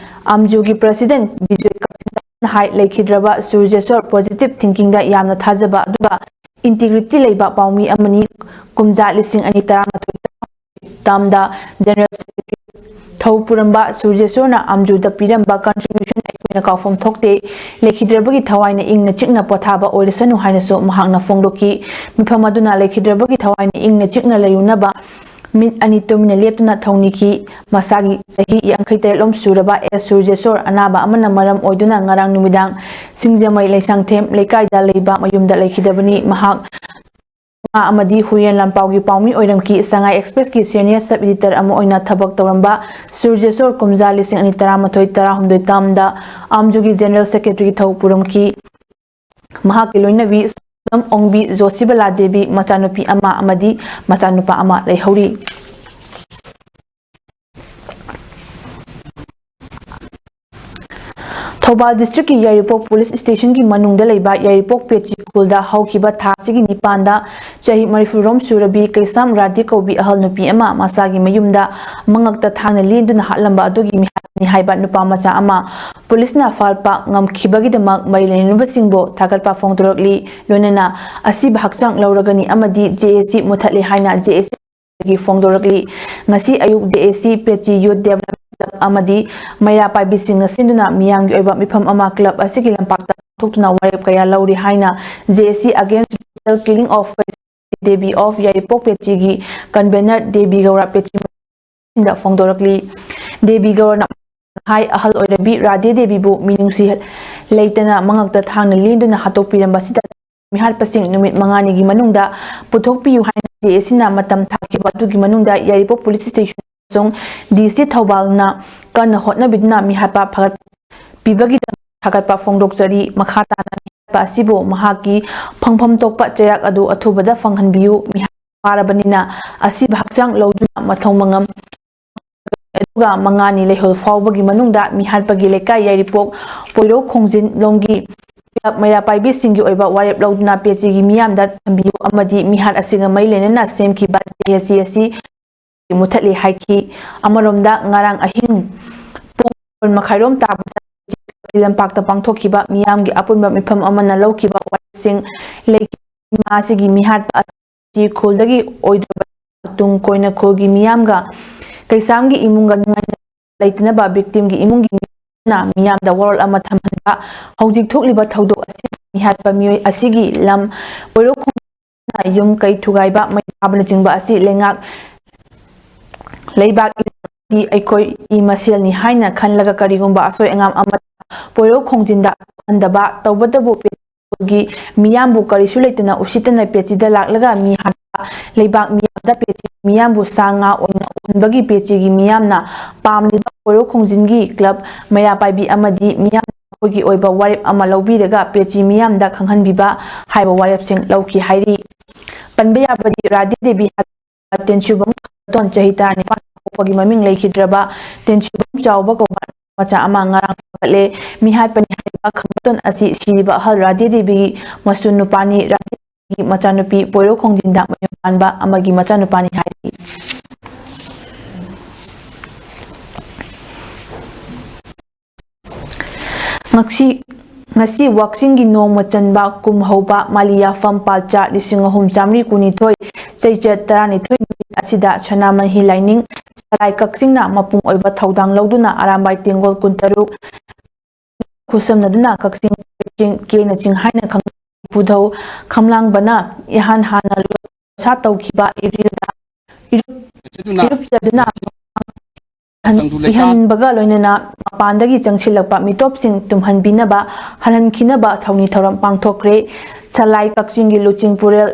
ꯑꯥꯝꯖꯨꯒꯤ President ꯕꯤꯖꯣꯏ ꯀꯛꯆꯤꯡꯅ ꯍꯥꯏ, ꯂꯩꯈꯤꯗ꯭ꯔꯕ ꯁꯨꯔꯖꯦꯁꯣꯔ positive thinkingꯗ ꯌꯥꯝꯅ ꯊꯥꯖꯕ ꯑꯗꯨꯒ integrity ꯂꯩꯕ ꯄꯥꯎꯃꯤ ꯑꯃꯅꯤ꯫ ꯀꯨꯝꯖꯥ ꯂꯤꯁꯤꯡ ꯑꯅꯤ ꯇꯔꯥꯃꯥꯊꯣꯏ termꯗ General Secretary ꯊꯧ ꯄꯨꯔꯝꯕ ꯁꯨꯔꯖꯦꯁꯣꯔꯅ ꯑꯥꯝꯖꯨꯗ ꯄꯤꯔꯝꯕ contribution ꯑꯩꯈꯣꯏꯅ ꯀꯥꯎꯐꯝ ꯊꯣꯛꯇꯦ꯫ ꯂꯩꯈꯤꯗ꯭ꯔꯕꯒꯤ ꯊꯋꯥꯏꯅ ꯏꯪꯅ ꯆꯤꯛꯅ ꯄꯣꯊꯥꯕ ꯑꯣꯏꯔꯁꯅꯨ ꯍꯥꯏꯅꯁꯨ ꯃꯍꯥꯛꯅ ꯐꯣꯡꯗꯣꯛꯈꯤ꯫ ꯃꯤꯐꯝ ꯑꯗꯨꯅ ꯂꯩꯈꯤꯗ꯭ꯔꯕꯒꯤ ꯊꯋꯥꯏꯅ ꯏꯪꯅ ꯆꯤꯛꯅ ꯂꯩꯔꯨꯅꯕ ꯃꯤꯠ ꯑꯅꯤ ꯇꯨꯃꯤꯟꯅ ꯂꯦꯞꯇꯨꯅ ꯊꯧꯅꯤꯈꯤ꯫ ꯃꯁꯥꯒꯤ ꯆꯍꯤ ꯌꯥꯡꯈꯩ ꯇꯔꯦꯠꯂꯣꯝ ꯁꯨꯔꯕ ꯑꯦꯁ ꯁꯨꯔꯖꯦꯁꯣꯔ ꯑꯅꯥꯕ ꯑꯃꯅ ꯃꯔꯝ ꯑꯣꯏꯗꯨꯅ ꯉꯔꯥꯡ ꯅꯨꯃꯤꯗꯥꯡ ꯁꯤꯡꯖꯃꯩ ꯂꯩꯁꯥꯡꯊꯦꯝ ꯂꯩꯀꯥꯏꯗ ꯂꯩꯕ ꯃꯌꯨꯝꯗ ꯂꯩꯈꯤꯗꯕꯅꯤ꯫ ꯃꯍꯥꯛ ꯉꯥ ꯑꯃꯗꯤ ꯍꯨꯏꯌꯦꯟ ꯂꯥꯟꯄꯥꯎꯒꯤ ꯄꯥꯎꯃꯤ ꯑꯣꯏꯔꯝꯈꯤ꯫ ꯁꯉꯥꯏ Expressꯀꯤ Senior Sub Editor ꯑꯃ ꯑꯣꯏꯅ ꯊꯕꯛ ꯇꯧꯔꯝꯕ ꯁꯨꯔꯖꯦꯁꯣꯔ ꯀꯨꯝꯖꯥ ꯂꯤꯁꯤꯡ ꯑꯅꯤ ꯇꯔꯥꯃꯥꯊꯣꯏ ꯇꯔꯥꯍꯨꯝꯗꯣꯏ termꯗ ꯑꯥꯝꯖꯨꯒꯤ General Secretary ꯊꯧ ꯄꯨꯔꯝꯈꯤ꯫ ꯃꯍꯥꯛꯀꯤ ꯂꯣꯏꯅꯕꯤ ꯁꯝ ꯑꯣꯡꯕꯤ ꯖꯣꯁꯤꯕꯂꯥ ꯗꯦꯕꯤ ꯃꯆꯥꯅꯨꯄꯤ ꯑꯃ ꯑꯃꯗꯤ ꯃꯆꯥꯅꯨꯄꯥ ꯑꯃ ꯂꯩꯍꯧꯔꯤ꯫ ꯊꯧꯕꯥꯜ districtꯀꯤ ꯌꯥꯏꯔꯤꯄꯣꯛ police stationꯒꯤ ꯃꯅꯨꯡꯗ ꯂꯩꯕ ꯌꯥꯏꯔꯤꯄꯣꯛ ꯄꯦꯆꯤ ꯈꯨꯜꯗ ꯍꯧꯈꯤꯕ ꯊꯥ ꯑꯁꯤꯒꯤ ꯅꯤꯄꯥꯟꯗ ꯆꯍꯤ ꯃꯔꯤꯐꯨꯔꯣꯝ ꯁꯨꯔꯕꯤ ꯀꯩꯁꯥꯝ ꯔꯥꯙꯤ ꯀꯧꯕꯤ ꯑꯍꯜ ꯅꯨꯄꯤ ꯑꯃ ꯃꯁꯥꯒꯤ ꯃꯌꯨꯝꯗ ꯃꯉꯛꯇ ꯊꯥꯡꯅ ꯂꯦꯟꯗꯨꯅ ꯍꯥꯠꯂꯝꯕ ꯑꯗꯨꯒꯤ ꯃꯤꯍꯥꯠꯅꯤ ꯍꯥꯏꯕ ꯅꯨꯄꯥ ꯃꯆꯥ ꯑꯃ policeꯅ ꯐꯥꯕ ꯉꯝꯈꯤꯕꯒꯤꯗꯃꯛ ꯃꯔꯤ ꯂꯩꯅꯕꯁꯤꯡꯕꯨ ꯊꯥꯒꯠꯄ ꯐꯣꯡꯗꯣꯔꯛꯂꯤ꯫ ꯂꯣꯏꯅꯅ ꯑꯁꯤꯕ ꯍꯛꯆꯥꯡ ꯂꯧꯔꯒꯅꯤ ꯑꯃꯗꯤ JAC ꯃꯨꯊꯠꯂꯦ ꯍꯥꯏꯅ JAC ꯗꯒꯤ ꯐꯣꯡꯗꯣꯔꯛꯂꯤ꯫ ꯉꯁꯤ ꯑꯌꯨꯛ JAC ꯄꯦꯆꯤ Youth Development Club ꯑꯃꯗꯤ ꯃꯩꯔꯥ ꯄꯥꯏꯕꯤꯁꯤꯡꯅ ꯁꯤꯟꯗꯨꯅ ꯃꯤꯌꯥꯝꯒꯤ ꯑꯣꯏꯕ ꯃꯤꯐꯝ ꯑꯃ club ꯑꯁꯤꯒꯤ ꯂꯝꯄꯥꯛꯇ ꯄꯥꯡꯊꯣꯛꯇꯨꯅ ꯋꯥꯔꯦꯞ ꯀꯌꯥ ꯂꯧꯔꯤ ꯍꯥꯏꯅ JAC Against Brutal Killing of Devi of Yairipok ꯄꯦꯆꯤꯒꯤ convener Devi ꯒꯧꯔ ꯄꯦꯆꯤ ꯗ ꯐꯣꯡꯗꯣꯔꯛꯂꯤ꯫ ꯗꯦꯕꯤ ꯒꯧꯔꯅ ꯍꯥꯏ, ꯑꯍꯜ ꯑꯣꯏꯔꯕꯤ ꯔꯥꯙꯦ ꯗꯦꯕꯤꯕꯨ ꯃꯤꯅꯨꯡꯁꯤ ꯂꯩꯇꯅ ꯃꯉꯛꯇ ꯊꯥꯡꯅ ꯂꯦꯟꯗꯨꯅ ꯍꯥꯠꯇꯣꯛꯄꯤꯔꯝꯕꯁꯤꯗ ꯃꯤꯍꯥꯠꯄꯁꯤꯡ ꯅꯨꯃꯤꯠ ꯃꯉꯥꯅꯤꯒꯤ ꯃꯅꯨꯡꯗ ꯄꯨꯊꯣꯛꯄꯤꯌꯨ ꯍꯥꯏꯅ JACꯅ ꯃꯇꯝ ꯊꯥꯈꯤꯕ ꯑꯗꯨꯒꯤ ꯃꯅꯨꯡꯗ ꯌꯥꯏꯔꯤꯄꯣꯛ police station ꯑꯃꯁꯨꯡ DC ꯊꯧꯕꯥꯜꯅ ꯀꯟꯅ ꯍꯣꯠꯅꯕꯤꯗꯨꯅ ꯃꯤꯍꯥꯠꯄ ꯐꯒꯠꯄꯤꯕꯒꯤꯗꯃꯛ ꯊꯥꯒꯠꯄ ꯐꯣꯡꯗꯣꯛꯆꯔꯤ꯫ ꯃꯈꯥ ꯇꯥꯅ ꯃꯤꯍꯥꯠꯄ ꯑꯁꯤꯕꯨ ꯃꯍꯥꯛꯀꯤ ꯐꯪꯐꯝ ꯊꯣꯛꯄ ꯆꯩꯔꯥꯛ ꯑꯗꯨ ꯑꯊꯨꯕꯗ ꯐꯪꯍꯟꯕꯤꯌꯨ꯫ ꯃꯤꯍꯥꯠ ꯐꯥꯔꯕꯅꯤꯅ ꯑꯁꯤꯕ ꯍꯛꯆꯥꯡ ꯂꯧꯗꯨꯅ ꯃꯊꯧ ꯃꯉꯝ ꯑꯗꯨꯒ ꯃꯉꯥꯅꯤ ꯂꯩꯍꯧ ꯐꯥꯎꯕꯒꯤ ꯃꯅꯨꯡꯗ ꯃꯤꯍꯥꯠꯄꯒꯤ ꯂꯩꯀꯥꯏ ꯌꯥꯏꯔꯤꯄꯣꯛ ꯄꯣꯏꯔꯧ ꯈꯣꯡꯖꯤꯟꯂꯣꯝꯒꯤ club ꯃꯩꯔꯥ ꯄꯥꯏꯕꯤꯁꯤꯡꯒꯤ ꯑꯣꯏꯕ ꯋꯥꯔꯦꯞ ꯂꯧꯗꯨꯅ ꯄꯦꯆꯤꯒꯤ ꯃꯤꯌꯥꯝꯗ ꯊꯝꯕꯤꯌꯨ ꯑꯃꯗꯤ ꯃꯤꯍꯥꯠ ꯑꯁꯤꯒ ꯃꯔꯤ ꯂꯩꯅꯅ ꯁꯦꯝꯈꯤꯕ JAC ꯑꯁꯤ ꯃꯨꯊꯠꯂꯤ ꯍꯥꯏꯈꯤ꯫ ꯑꯃꯔꯣꯝꯗ ꯉꯔꯥꯡ ꯑꯍꯤꯡ ꯄꯨꯡ ꯃꯥꯄꯟ ꯃꯈꯥꯏꯔꯣꯝ ꯇꯥꯕꯗ ꯂꯝꯄꯥꯛꯇ ꯄꯥꯡꯊꯣꯛꯈꯤꯕ ꯃꯤꯌꯥꯝꯒꯤ ꯑꯄꯨꯟꯕ ꯃꯤꯐꯝ ꯑꯃꯅ ꯂꯧꯈꯤꯕ ꯋꯥꯔꯦꯞꯁꯤꯡ ꯂꯩꯈꯤ꯫ ꯏꯃꯥ ꯑꯁꯤꯒꯤ ꯃꯤꯍꯥꯠꯄ ꯑꯁꯤ ꯈꯨꯜꯗꯒꯤ ꯑꯣꯏꯗ꯭ꯔꯕ ꯇꯨꯡ ꯀꯣꯏꯅ ꯈꯨꯜꯒꯤ ꯃꯤꯌꯥꯝꯒ ꯀꯩꯁꯥꯝꯒꯤ ꯏꯃꯨꯡꯒ ꯅꯨꯡꯉꯥꯏꯅ ꯂꯩꯇꯅꯕ victimꯒꯤ ꯏꯃꯨꯡꯒꯤ ꯃꯤꯑꯣꯏ ꯑꯃꯅ ꯃꯤꯌꯥꯝꯗ ꯋꯥꯔꯣꯜ ꯑꯃ ꯊꯝꯍꯟꯕ꯫ ꯍꯧꯖꯤꯛ ꯊꯣꯛꯂꯤꯕ ꯊꯧꯗꯣꯛ ꯑꯁꯤ ꯃꯤꯍꯥꯠꯄ ꯃꯤꯑꯣꯏ ꯑꯁꯤꯒꯤ ꯂꯝ ꯄꯣꯏꯔꯧꯈꯣꯡ ꯌꯨꯝ ꯀꯩ ꯊꯨꯒꯥꯏꯕ, ꯃꯩ ꯊꯥꯕꯅꯆꯤꯡꯕ ꯑꯁꯤ ꯂꯩꯉꯥꯛ ꯂꯩꯕꯥꯛ ꯏꯔꯝꯗꯝꯒꯤ ꯑꯩꯈꯣꯏ ꯏ ꯃꯁꯦꯜꯅꯤ ꯍꯥꯏꯅ ꯈꯜꯂꯒ ꯀꯔꯤꯒꯨꯝꯕ ꯑꯁꯣꯏ ꯑꯉꯥꯝ ꯑꯃ ꯄꯣꯏꯔꯧ ꯈꯣꯡꯖꯤꯟꯗ ꯊꯣꯛꯍꯟꯗꯕ ꯇꯧꯕꯇꯕꯨ ꯄꯦꯆꯤꯒꯤ ꯃꯤꯌꯥꯝꯕꯨ ꯀꯔꯤꯁꯨ ꯂꯩꯇꯅ ꯎꯁꯤꯠꯇꯅ ꯄꯦꯆꯤꯗ ꯂꯥꯛꯂꯒ ꯃꯤ ꯍꯥꯠꯄ, ꯂꯩꯕꯥꯛ ꯃꯤꯌꯥꯝꯗ ꯄꯦꯆꯤ ꯃꯤꯌꯥꯝꯕꯨ ꯁꯥ ꯉꯥ ꯑꯣꯏꯅ ꯎꯍꯟꯕꯒꯤ ꯄꯦꯆꯤꯒꯤ ꯃꯤꯌꯥꯝꯅ ꯄꯥꯝꯂꯤꯕ ꯄꯣꯏꯔꯧ ꯈꯣꯡꯖꯤꯟꯒꯤ club ꯃꯩꯔꯥ ꯄꯥꯏꯕꯤ ꯑꯃꯗꯤ ꯃꯤꯌꯥꯝꯅ ꯃꯈꯣꯏꯒꯤ ꯑꯣꯏꯕ ꯋꯥꯔꯦꯞ ꯑꯃ ꯂꯧꯕꯤꯔꯒ ꯄꯦꯆꯤ ꯃꯤꯌꯥꯝꯗ ꯈꯪꯍꯟꯕꯤꯕ ꯍꯥꯏꯕ ꯋꯥꯔꯦꯞꯁꯤꯡ ꯂꯧꯈꯤ ꯍꯥꯏꯔꯤ꯫ ꯄꯟꯕ ꯌꯥꯕꯗꯤ ꯔꯥꯙꯦ ꯗꯦꯕꯤ ꯇꯦꯟꯁꯨꯕꯝ ꯈꯝꯕꯇꯣꯟ ꯆꯍꯤ ꯇꯔꯥꯅꯤꯄꯥꯟ ꯄꯣꯛꯄꯒꯤ ꯃꯃꯤꯡ ꯂꯩꯈꯤꯗ꯭ꯔꯕ ꯇꯦꯟꯁꯨꯕꯝ ꯆꯥꯎꯕ ꯀꯧꯕ ꯃꯆꯥ ꯑꯃ ꯉꯔꯥꯡ ꯐꯥꯒꯠꯂꯦ꯫ ꯃꯤꯍꯥꯠꯄꯅꯤ ꯍꯥꯏꯔꯤꯕ ꯈꯝꯕꯇꯣꯟ ꯑꯁꯤ ꯁꯤꯔꯤꯕ ꯑꯍꯜ ꯔꯥꯙꯦ ꯗꯦꯕꯤꯒꯤ ꯃꯁꯨ ꯅꯨꯄꯥꯅꯤ꯫ ꯔꯥꯙꯦ ꯗꯦꯕꯤꯒꯤ ꯃꯆꯥꯅꯨꯄꯤ ꯄꯣꯏꯔꯧ ꯈꯣꯡꯖꯤꯟꯗ ꯃꯌꯨꯝ ꯄꯥꯟꯕ ꯑꯃꯒꯤ ꯃꯆꯥꯅꯨꯄꯥꯅꯤ ꯍꯥꯏꯔꯤ꯫ ꯉꯁꯤ, ꯉꯁꯤ ꯋꯥꯛꯆꯤꯡꯒꯤ ꯅꯣꯡꯃ ꯆꯟꯕ ꯀꯨꯝ ꯍꯧꯕ ꯃꯥꯂꯤ ꯌꯥꯐꯝ ꯄꯥꯜꯆꯥ ꯂꯤꯁꯤꯡ ꯑꯍꯨꯝ ꯆꯥꯃꯔꯤ ꯀꯨꯟꯅꯤꯊꯣꯏ, ꯆꯩꯆꯠ ꯇꯔꯥꯅꯤꯊꯣꯏ ꯅꯨꯃꯤꯠ ꯑꯁꯤꯗ ꯁꯅꯥꯃꯍꯤ ꯂꯥꯏꯅꯤꯡ ꯁꯂꯥꯏ ꯀꯛꯆꯤꯡꯅ ꯃꯄꯨꯡ ꯑꯣꯏꯕ ꯊꯧꯗꯥꯡ ꯂꯧꯗꯨꯅ ꯑꯔꯥꯝꯕꯥꯏ ꯇꯦꯡꯒꯣꯜ ꯀꯨꯟꯇꯔꯨꯛ ꯈꯨꯠꯁꯝꯅꯗꯨꯅ ꯀꯛꯆꯤꯡ ꯆꯤꯡ ꯀꯦꯅ ꯆꯤꯡ ꯍꯥꯏꯅ ꯈꯪꯅꯩ꯫ ꯏꯄꯨꯙꯧ ꯈꯝꯂꯥꯡꯕꯅ ꯏꯍꯥꯟ ꯍꯥꯟꯅ ꯂꯣꯟꯁꯥ ꯇꯧꯈꯤꯕ ꯏꯔꯤꯜꯗ ꯏꯔꯨꯞ-, ꯏꯔꯨꯞꯆꯗꯨꯅ ꯏꯍꯟꯕꯒ ꯂꯣꯏꯅꯅ ꯃꯄꯥꯟꯗꯒꯤ ꯆꯪꯁꯤꯜꯂꯛꯄ ꯃꯤꯇꯣꯞꯁꯤꯡ ꯇꯨꯝꯍꯟꯕꯤꯅꯕ, ꯍꯜꯍꯟꯈꯤꯅꯕ ꯊꯧꯅꯤ ꯊꯧꯔꯝ ꯄꯥꯡꯊꯣꯛꯈ꯭ꯔꯦ꯫ ꯁꯂꯥꯏ ꯀꯛꯆꯤꯡꯒꯤ ꯂꯨꯆꯤꯡ ꯄꯨꯔꯦꯜ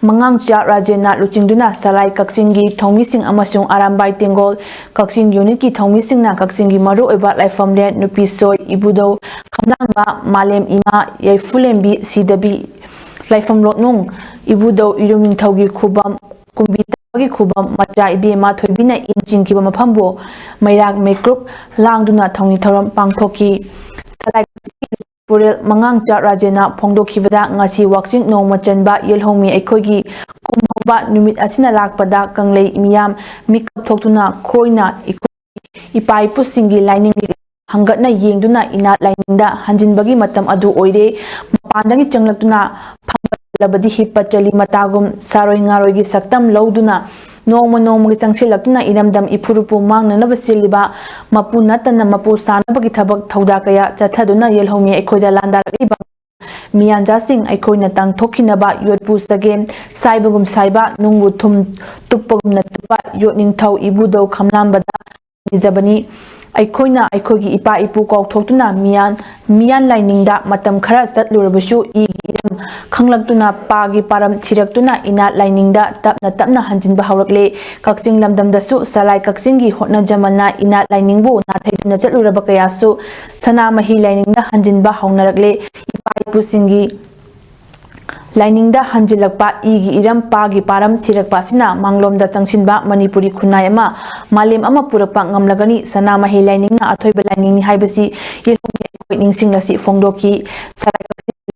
ꯃꯉꯥꯡꯆꯥ ꯔꯥꯖꯦꯟꯅ ꯂꯨꯆꯤꯡꯗꯨꯅ ꯁꯂꯥꯏ ꯀꯛꯆꯤꯡꯒꯤ ꯊꯧꯃꯤꯁꯤꯡ ꯑꯃꯁꯨꯡ ꯑꯔꯥꯝꯕꯥꯏ ꯇꯦꯡꯒꯣꯜ ꯀꯛꯆꯤꯡ ꯌꯨꯅꯤꯠꯀꯤ ꯊꯧꯃꯤꯁꯤꯡꯅ ꯀꯛꯆꯤꯡꯒꯤ ꯃꯔꯨꯑꯣꯏꯕ ꯂꯥꯏꯐꯝꯂꯦꯟ ꯅꯨꯄꯤ ꯁꯣꯏ, ꯏꯕꯨꯙꯧ ꯈꯝꯂꯥꯡꯕ, ꯃꯥꯂꯦꯝ ꯏꯃꯥ, ꯌꯥꯏꯐꯨꯂꯦꯝꯕꯤ ꯁꯤꯗꯕꯤ, ꯂꯥꯏꯐꯝ ꯂꯣꯠꯅꯨꯡ, ꯏꯕꯨꯙꯧ ꯏꯔꯨꯝ ꯅꯤꯡꯊꯧꯒꯤ ꯈꯨꯕꯝ, ꯀꯨꯝꯕꯤ ꯇꯥꯕꯒꯤ ꯈꯨꯕꯝ, ꯃꯆꯥ ꯏꯕꯦꯝꯃ ꯊꯣꯏꯕꯤꯅ ꯏꯟ ꯆꯤꯡꯈꯤꯕ ꯃꯐꯝꯕꯨ ꯃꯩꯔꯥꯛ ꯃꯩꯀ꯭ꯔꯨꯞ ꯂꯥꯡꯗꯨꯅ ꯊꯧꯅꯤ ꯊꯧꯔꯝ ꯄꯥꯡꯊꯣꯛꯈꯤ꯫ ꯁꯂꯥꯏ ꯄꯨꯔꯦꯜ ꯃꯉꯥꯡꯆꯥ ꯔꯥꯖꯦꯟꯅ ꯐꯣꯡꯗꯣꯛꯈꯤꯕꯗ, ꯉꯁꯤ ꯋꯥꯛꯆꯤꯡ ꯅꯣꯡꯃ ꯆꯟꯕ ꯌꯦꯜꯍꯧꯃꯤ ꯑꯩꯈꯣꯏꯒꯤ ꯀꯨꯝꯍꯧꯕ ꯅꯨꯃꯤꯠ ꯑꯁꯤꯅ ꯂꯥꯛꯄꯗ ꯀꯪꯂꯩ ꯃꯤꯌꯥꯝ ꯃꯤꯀꯞ ꯊꯣꯛꯇꯨꯅ ꯈꯣꯏꯅ ꯏꯀꯣ-, ꯏꯄꯥ ꯏꯄꯨꯁꯤꯡꯒꯤ ꯂꯥꯏꯅꯤꯡ ꯍꯪꯒꯠꯅ ꯌꯦꯡꯗꯨꯅ ꯏꯅꯥꯠ ꯂꯥꯏꯅꯤꯡꯗ ꯍꯟꯖꯤꯟꯕꯒꯤ ꯃꯇꯝ ꯑꯗꯨ ꯑꯣꯏꯔꯦ꯫ ꯃꯄꯥꯟꯗꯒꯤ ꯆꯪꯂꯛꯇꯨꯅ ꯐꯝꯕꯗꯤ ꯍꯤꯞꯄ ꯆꯂꯤ ꯃꯇꯥꯒꯨꯝ ꯁꯥꯔꯣꯏ ꯉꯥꯔꯣꯏꯒꯤ ꯁꯛꯇꯝ ꯂꯧꯗꯨꯅ ꯅꯣꯡꯃ ꯅꯣꯡꯃꯒꯤ ꯆꯪꯁꯤꯜꯂꯛꯇꯨꯅ ꯏꯔꯝꯗꯝ ꯏꯐꯨꯔꯨꯞꯄꯨ ꯃꯥꯡꯅꯅꯕ ꯁꯤꯜꯂꯤꯕ ꯃꯄꯨ ꯅꯠꯇꯅ ꯃꯄꯨ ꯁꯥꯅꯕꯒꯤ ꯊꯕꯛ ꯊꯧꯗꯥ ꯀꯌꯥ ꯆꯠꯊꯗꯨꯅ ꯌꯦꯜꯍꯧꯃꯤ ꯑꯩꯈꯣꯏꯗ ꯂꯥꯟꯗꯥꯔꯛꯂꯤꯕ ꯃꯤꯌꯥꯟꯖꯥꯁꯤꯡ ꯑꯩꯈꯣꯏꯅ ꯇꯥꯡꯊꯣꯛꯈꯤꯅꯕ ꯌꯣꯠꯄꯨ ꯆꯒꯦꯝ ꯁꯥꯏꯕꯒꯨꯝ ꯁꯥꯏꯕ, ꯅꯨꯡꯕꯨ ꯊꯨꯝ ꯇꯨꯞꯄꯒꯨꯝꯅ ꯇꯨꯞꯄ ꯌꯣꯠ ꯅꯤꯡꯊꯧ ꯏꯕꯨꯙꯧ ꯈꯝꯂꯥꯝꯕꯗ ꯅꯤꯖꯕꯅꯤ꯫ ꯑꯩꯈꯣꯏꯅ ꯑꯩꯈꯣꯏꯒꯤ ꯏꯄꯥ ꯏꯄꯨ ꯀꯥꯎꯊꯣꯛꯇꯨꯅ ꯃꯤꯌꯥꯟ, ꯃꯤꯌꯥꯟ ꯂꯥꯏꯅꯤꯡꯗ ꯃꯇꯝ ꯈꯔ ꯆꯠꯂꯨꯔꯕꯁꯨ ꯏꯒꯤ ꯏꯔꯝ ꯈꯪꯂꯛꯇꯨꯅ ꯄꯥꯒꯤ ꯄꯥꯔꯝ ꯊꯤꯔꯛꯇꯨꯅ ꯏꯅꯥꯠ ꯂꯥꯏꯅꯤꯡꯗ ꯇꯞꯅ ꯇꯞꯅ ꯍꯟꯖꯤꯟꯕ ꯍꯧꯔꯛꯂꯦ꯫ ꯀꯛꯆꯤꯡ ꯂꯝꯗꯝꯗꯁꯨ ꯁꯂꯥꯏ ꯀꯛꯆꯤꯡꯒꯤ ꯍꯣꯠꯅꯖꯃꯟꯅ ꯏꯅꯥꯠ ꯂꯥꯏꯅꯤꯡꯕꯨ ꯅꯥꯊꯩꯗꯨꯅ ꯆꯠꯂꯨꯔꯕ ꯀꯌꯥꯁꯨ ꯁꯅꯥꯃꯍꯤ ꯂꯥꯏꯅꯤꯡꯗ ꯍꯟꯖꯤꯟꯕ ꯍꯧꯅꯔꯛꯂꯦ꯫ ꯏꯄꯥ ꯏꯄꯨꯁꯤꯡꯒꯤ ꯂꯥꯏꯅꯤꯡꯗ ꯍꯟꯖꯤꯜꯂꯛꯄ, ꯏꯒꯤ ꯏꯔꯝ ꯄꯥꯒꯤ ꯄꯥꯔꯝ ꯊꯤꯔꯛꯄ ꯑꯁꯤꯅ ꯃꯥꯡꯂꯣꯝꯗ ꯆꯪꯁꯤꯟꯕ ꯃꯅꯤꯄꯨꯔꯤ ꯈꯨꯟꯅꯥꯏ ꯑꯃ, ꯃꯥꯂꯦꯝ ꯑꯃ ꯄꯨꯔꯛꯄ ꯉꯝꯂꯒꯅꯤ꯫ ꯁꯅꯥꯃꯍꯤ ꯂꯥꯏꯅꯤꯡꯅ ꯑꯊꯣꯏꯕ ꯂꯥꯏꯅꯤꯡꯅꯤ ꯍꯥꯏꯕꯁꯤ ꯌꯦꯜꯍꯧꯃꯤ ꯑꯩꯈꯣꯏ ꯅꯤꯡꯁꯤꯡꯂꯁꯤ ꯐꯣꯡꯗꯣꯛꯈꯤ꯫ ꯁꯂꯥꯏ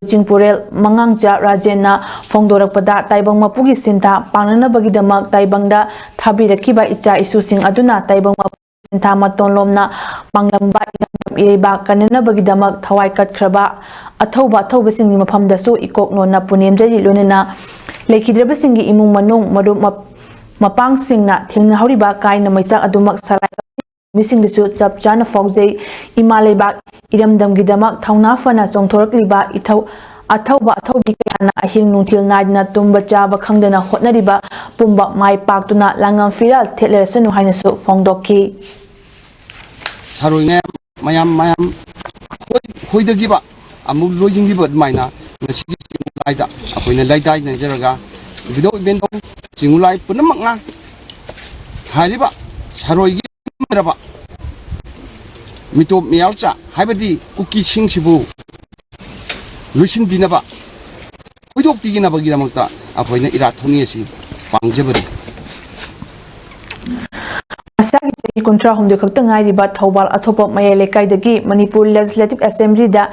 ꯀꯛꯆꯤꯡ ꯄꯨꯔꯦꯜ ꯃꯉꯥꯡꯆꯥ ꯔꯥꯖꯦꯟꯅ ꯐꯣꯡꯗꯣꯔꯛꯄꯗ, ꯇꯥꯏꯕꯪ ꯃꯄꯨꯒꯤ ꯁꯤꯟꯊꯥ ꯄꯥꯡꯅꯅꯕꯒꯤꯗꯃꯛ ꯇꯥꯏꯕꯪꯗ ꯊꯥꯕꯤꯔꯛꯈꯤꯕ ꯏꯆꯥ ꯏꯁꯨꯁꯤꯡ ꯑꯗꯨꯅ ꯇꯥꯏꯕꯪ ꯃꯄꯨꯒꯤ ꯁꯤꯟꯊꯥ ꯃꯇꯣꯟ ꯂꯣꯝꯅ ꯃꯥꯡꯂꯝꯕ ꯏꯔꯝꯗꯝ ꯏꯔꯩꯕꯥꯛ ꯀꯟꯅꯅꯕꯒꯤꯗꯃꯛ ꯊꯋꯥꯏ ꯀꯠꯈ꯭ꯔꯕ ꯑꯊꯧꯕ ꯑꯊꯧꯕꯁꯤꯡꯒꯤ ꯃꯐꯝꯗꯁꯨ ꯏꯀꯣꯛ ꯅꯣꯟꯅ ꯄꯨꯅꯦꯝꯖꯔꯤ꯫ ꯂꯣꯏꯅꯅ ꯂꯩꯈꯤꯗ꯭ꯔꯕꯁꯤꯡꯒꯤ ꯏꯃꯨꯡ ꯃꯅꯨꯡ, ꯃꯔꯨꯞ ꯃꯞ-, ꯃꯄꯥꯡꯁꯤꯡꯅ ꯊꯦꯡꯅꯍꯧꯔꯤꯕ ꯀꯥꯏꯅ ꯃꯩꯆꯥꯛ ꯑꯗꯨꯃꯛ ꯁꯂꯥꯏ ꯃꯤꯁꯤꯡꯗꯁꯨ ꯆꯞ ꯆꯥꯅ ꯐꯥꯎꯖꯩ꯫ ꯏꯃꯥ ꯂꯩꯕꯥꯛ ꯏꯔꯝꯗꯝꯒꯤꯗꯃꯛ ꯊꯧꯅꯥ ꯐꯅ ꯆꯣꯡꯊꯣꯔꯛꯂꯤꯕ ꯏꯊꯧ ꯑꯊꯧꯕ ꯑꯊꯧꯕꯤ ꯀꯌꯥꯅ ꯑꯍꯤꯡ ꯅꯨꯡꯊꯤꯜ ꯅꯥꯏꯗꯅ ꯇꯨꯝꯕ ꯆꯥꯕ ꯈꯪꯗꯅ ꯍꯣꯠꯅꯔꯤꯕ ꯄꯨꯝꯕ ꯃꯥꯏ ꯄꯥꯛꯇꯨꯅ ꯂꯥꯡꯉꯝ ꯐꯤꯔꯥꯜ ꯊꯦꯠꯂꯔꯁꯅꯨ ꯍꯥꯏꯅꯁꯨ ꯐꯣꯡꯗꯣꯛꯈꯤ꯫ ꯁꯥꯔꯣꯏꯅ ꯃꯌꯥꯝ ꯃꯌꯥꯝ ꯍꯣꯏ-, ꯍꯣꯏꯗꯈꯤꯕ ꯑꯃꯨꯛ ꯂꯣꯏꯁꯤꯟꯈꯤꯕ ꯑꯗꯨꯃꯥꯏꯅ ꯉꯁꯤꯒꯤ ꯆꯤꯡꯒꯨꯂꯥꯏꯗ ꯑꯩꯈꯣꯏꯅ ꯂꯩꯇꯥꯏꯅꯖꯔꯒ ꯏꯕꯨꯙꯧ ꯏꯕꯦꯟꯗꯧ ꯆꯤꯡꯒꯨꯂꯥꯏ ꯄꯨꯝꯅꯃꯛꯅ ꯍꯥꯏꯔꯤꯕ ꯁꯥꯔꯣꯏꯒꯤ ꯂꯩꯔꯕ ꯃꯤꯇꯣꯞ ꯃꯤꯌꯥꯜꯆꯥ ꯍꯥꯏꯕꯗꯤ ꯀꯨꯀꯤꯁꯤꯡꯁꯤꯕꯨ ꯂꯣꯏꯁꯤꯟꯕꯤꯅꯕ, ꯊꯣꯏꯗꯣꯛꯄꯤꯅꯕꯒꯤꯗꯃꯛꯇ ꯑꯩꯈꯣꯏꯅ ꯏꯔꯥꯠ ꯊꯧꯅꯤ ꯑꯁꯤ ꯄꯥꯡꯖꯕꯅꯤ꯫ ꯃꯁꯥꯒꯤ ꯆꯍꯤ ꯀꯨꯟꯊ꯭ꯔꯥ ꯍꯨꯝꯗꯣꯏ ꯈꯛꯇ ꯉꯥꯏꯔꯤꯕ ꯊꯧꯕꯥꯜ ꯑꯊꯣꯛꯄ ꯃꯌꯥꯏ ꯂꯩꯀꯥꯏꯗꯒꯤ ꯃꯅꯤꯄꯨꯔ Legislative Assemblyꯗ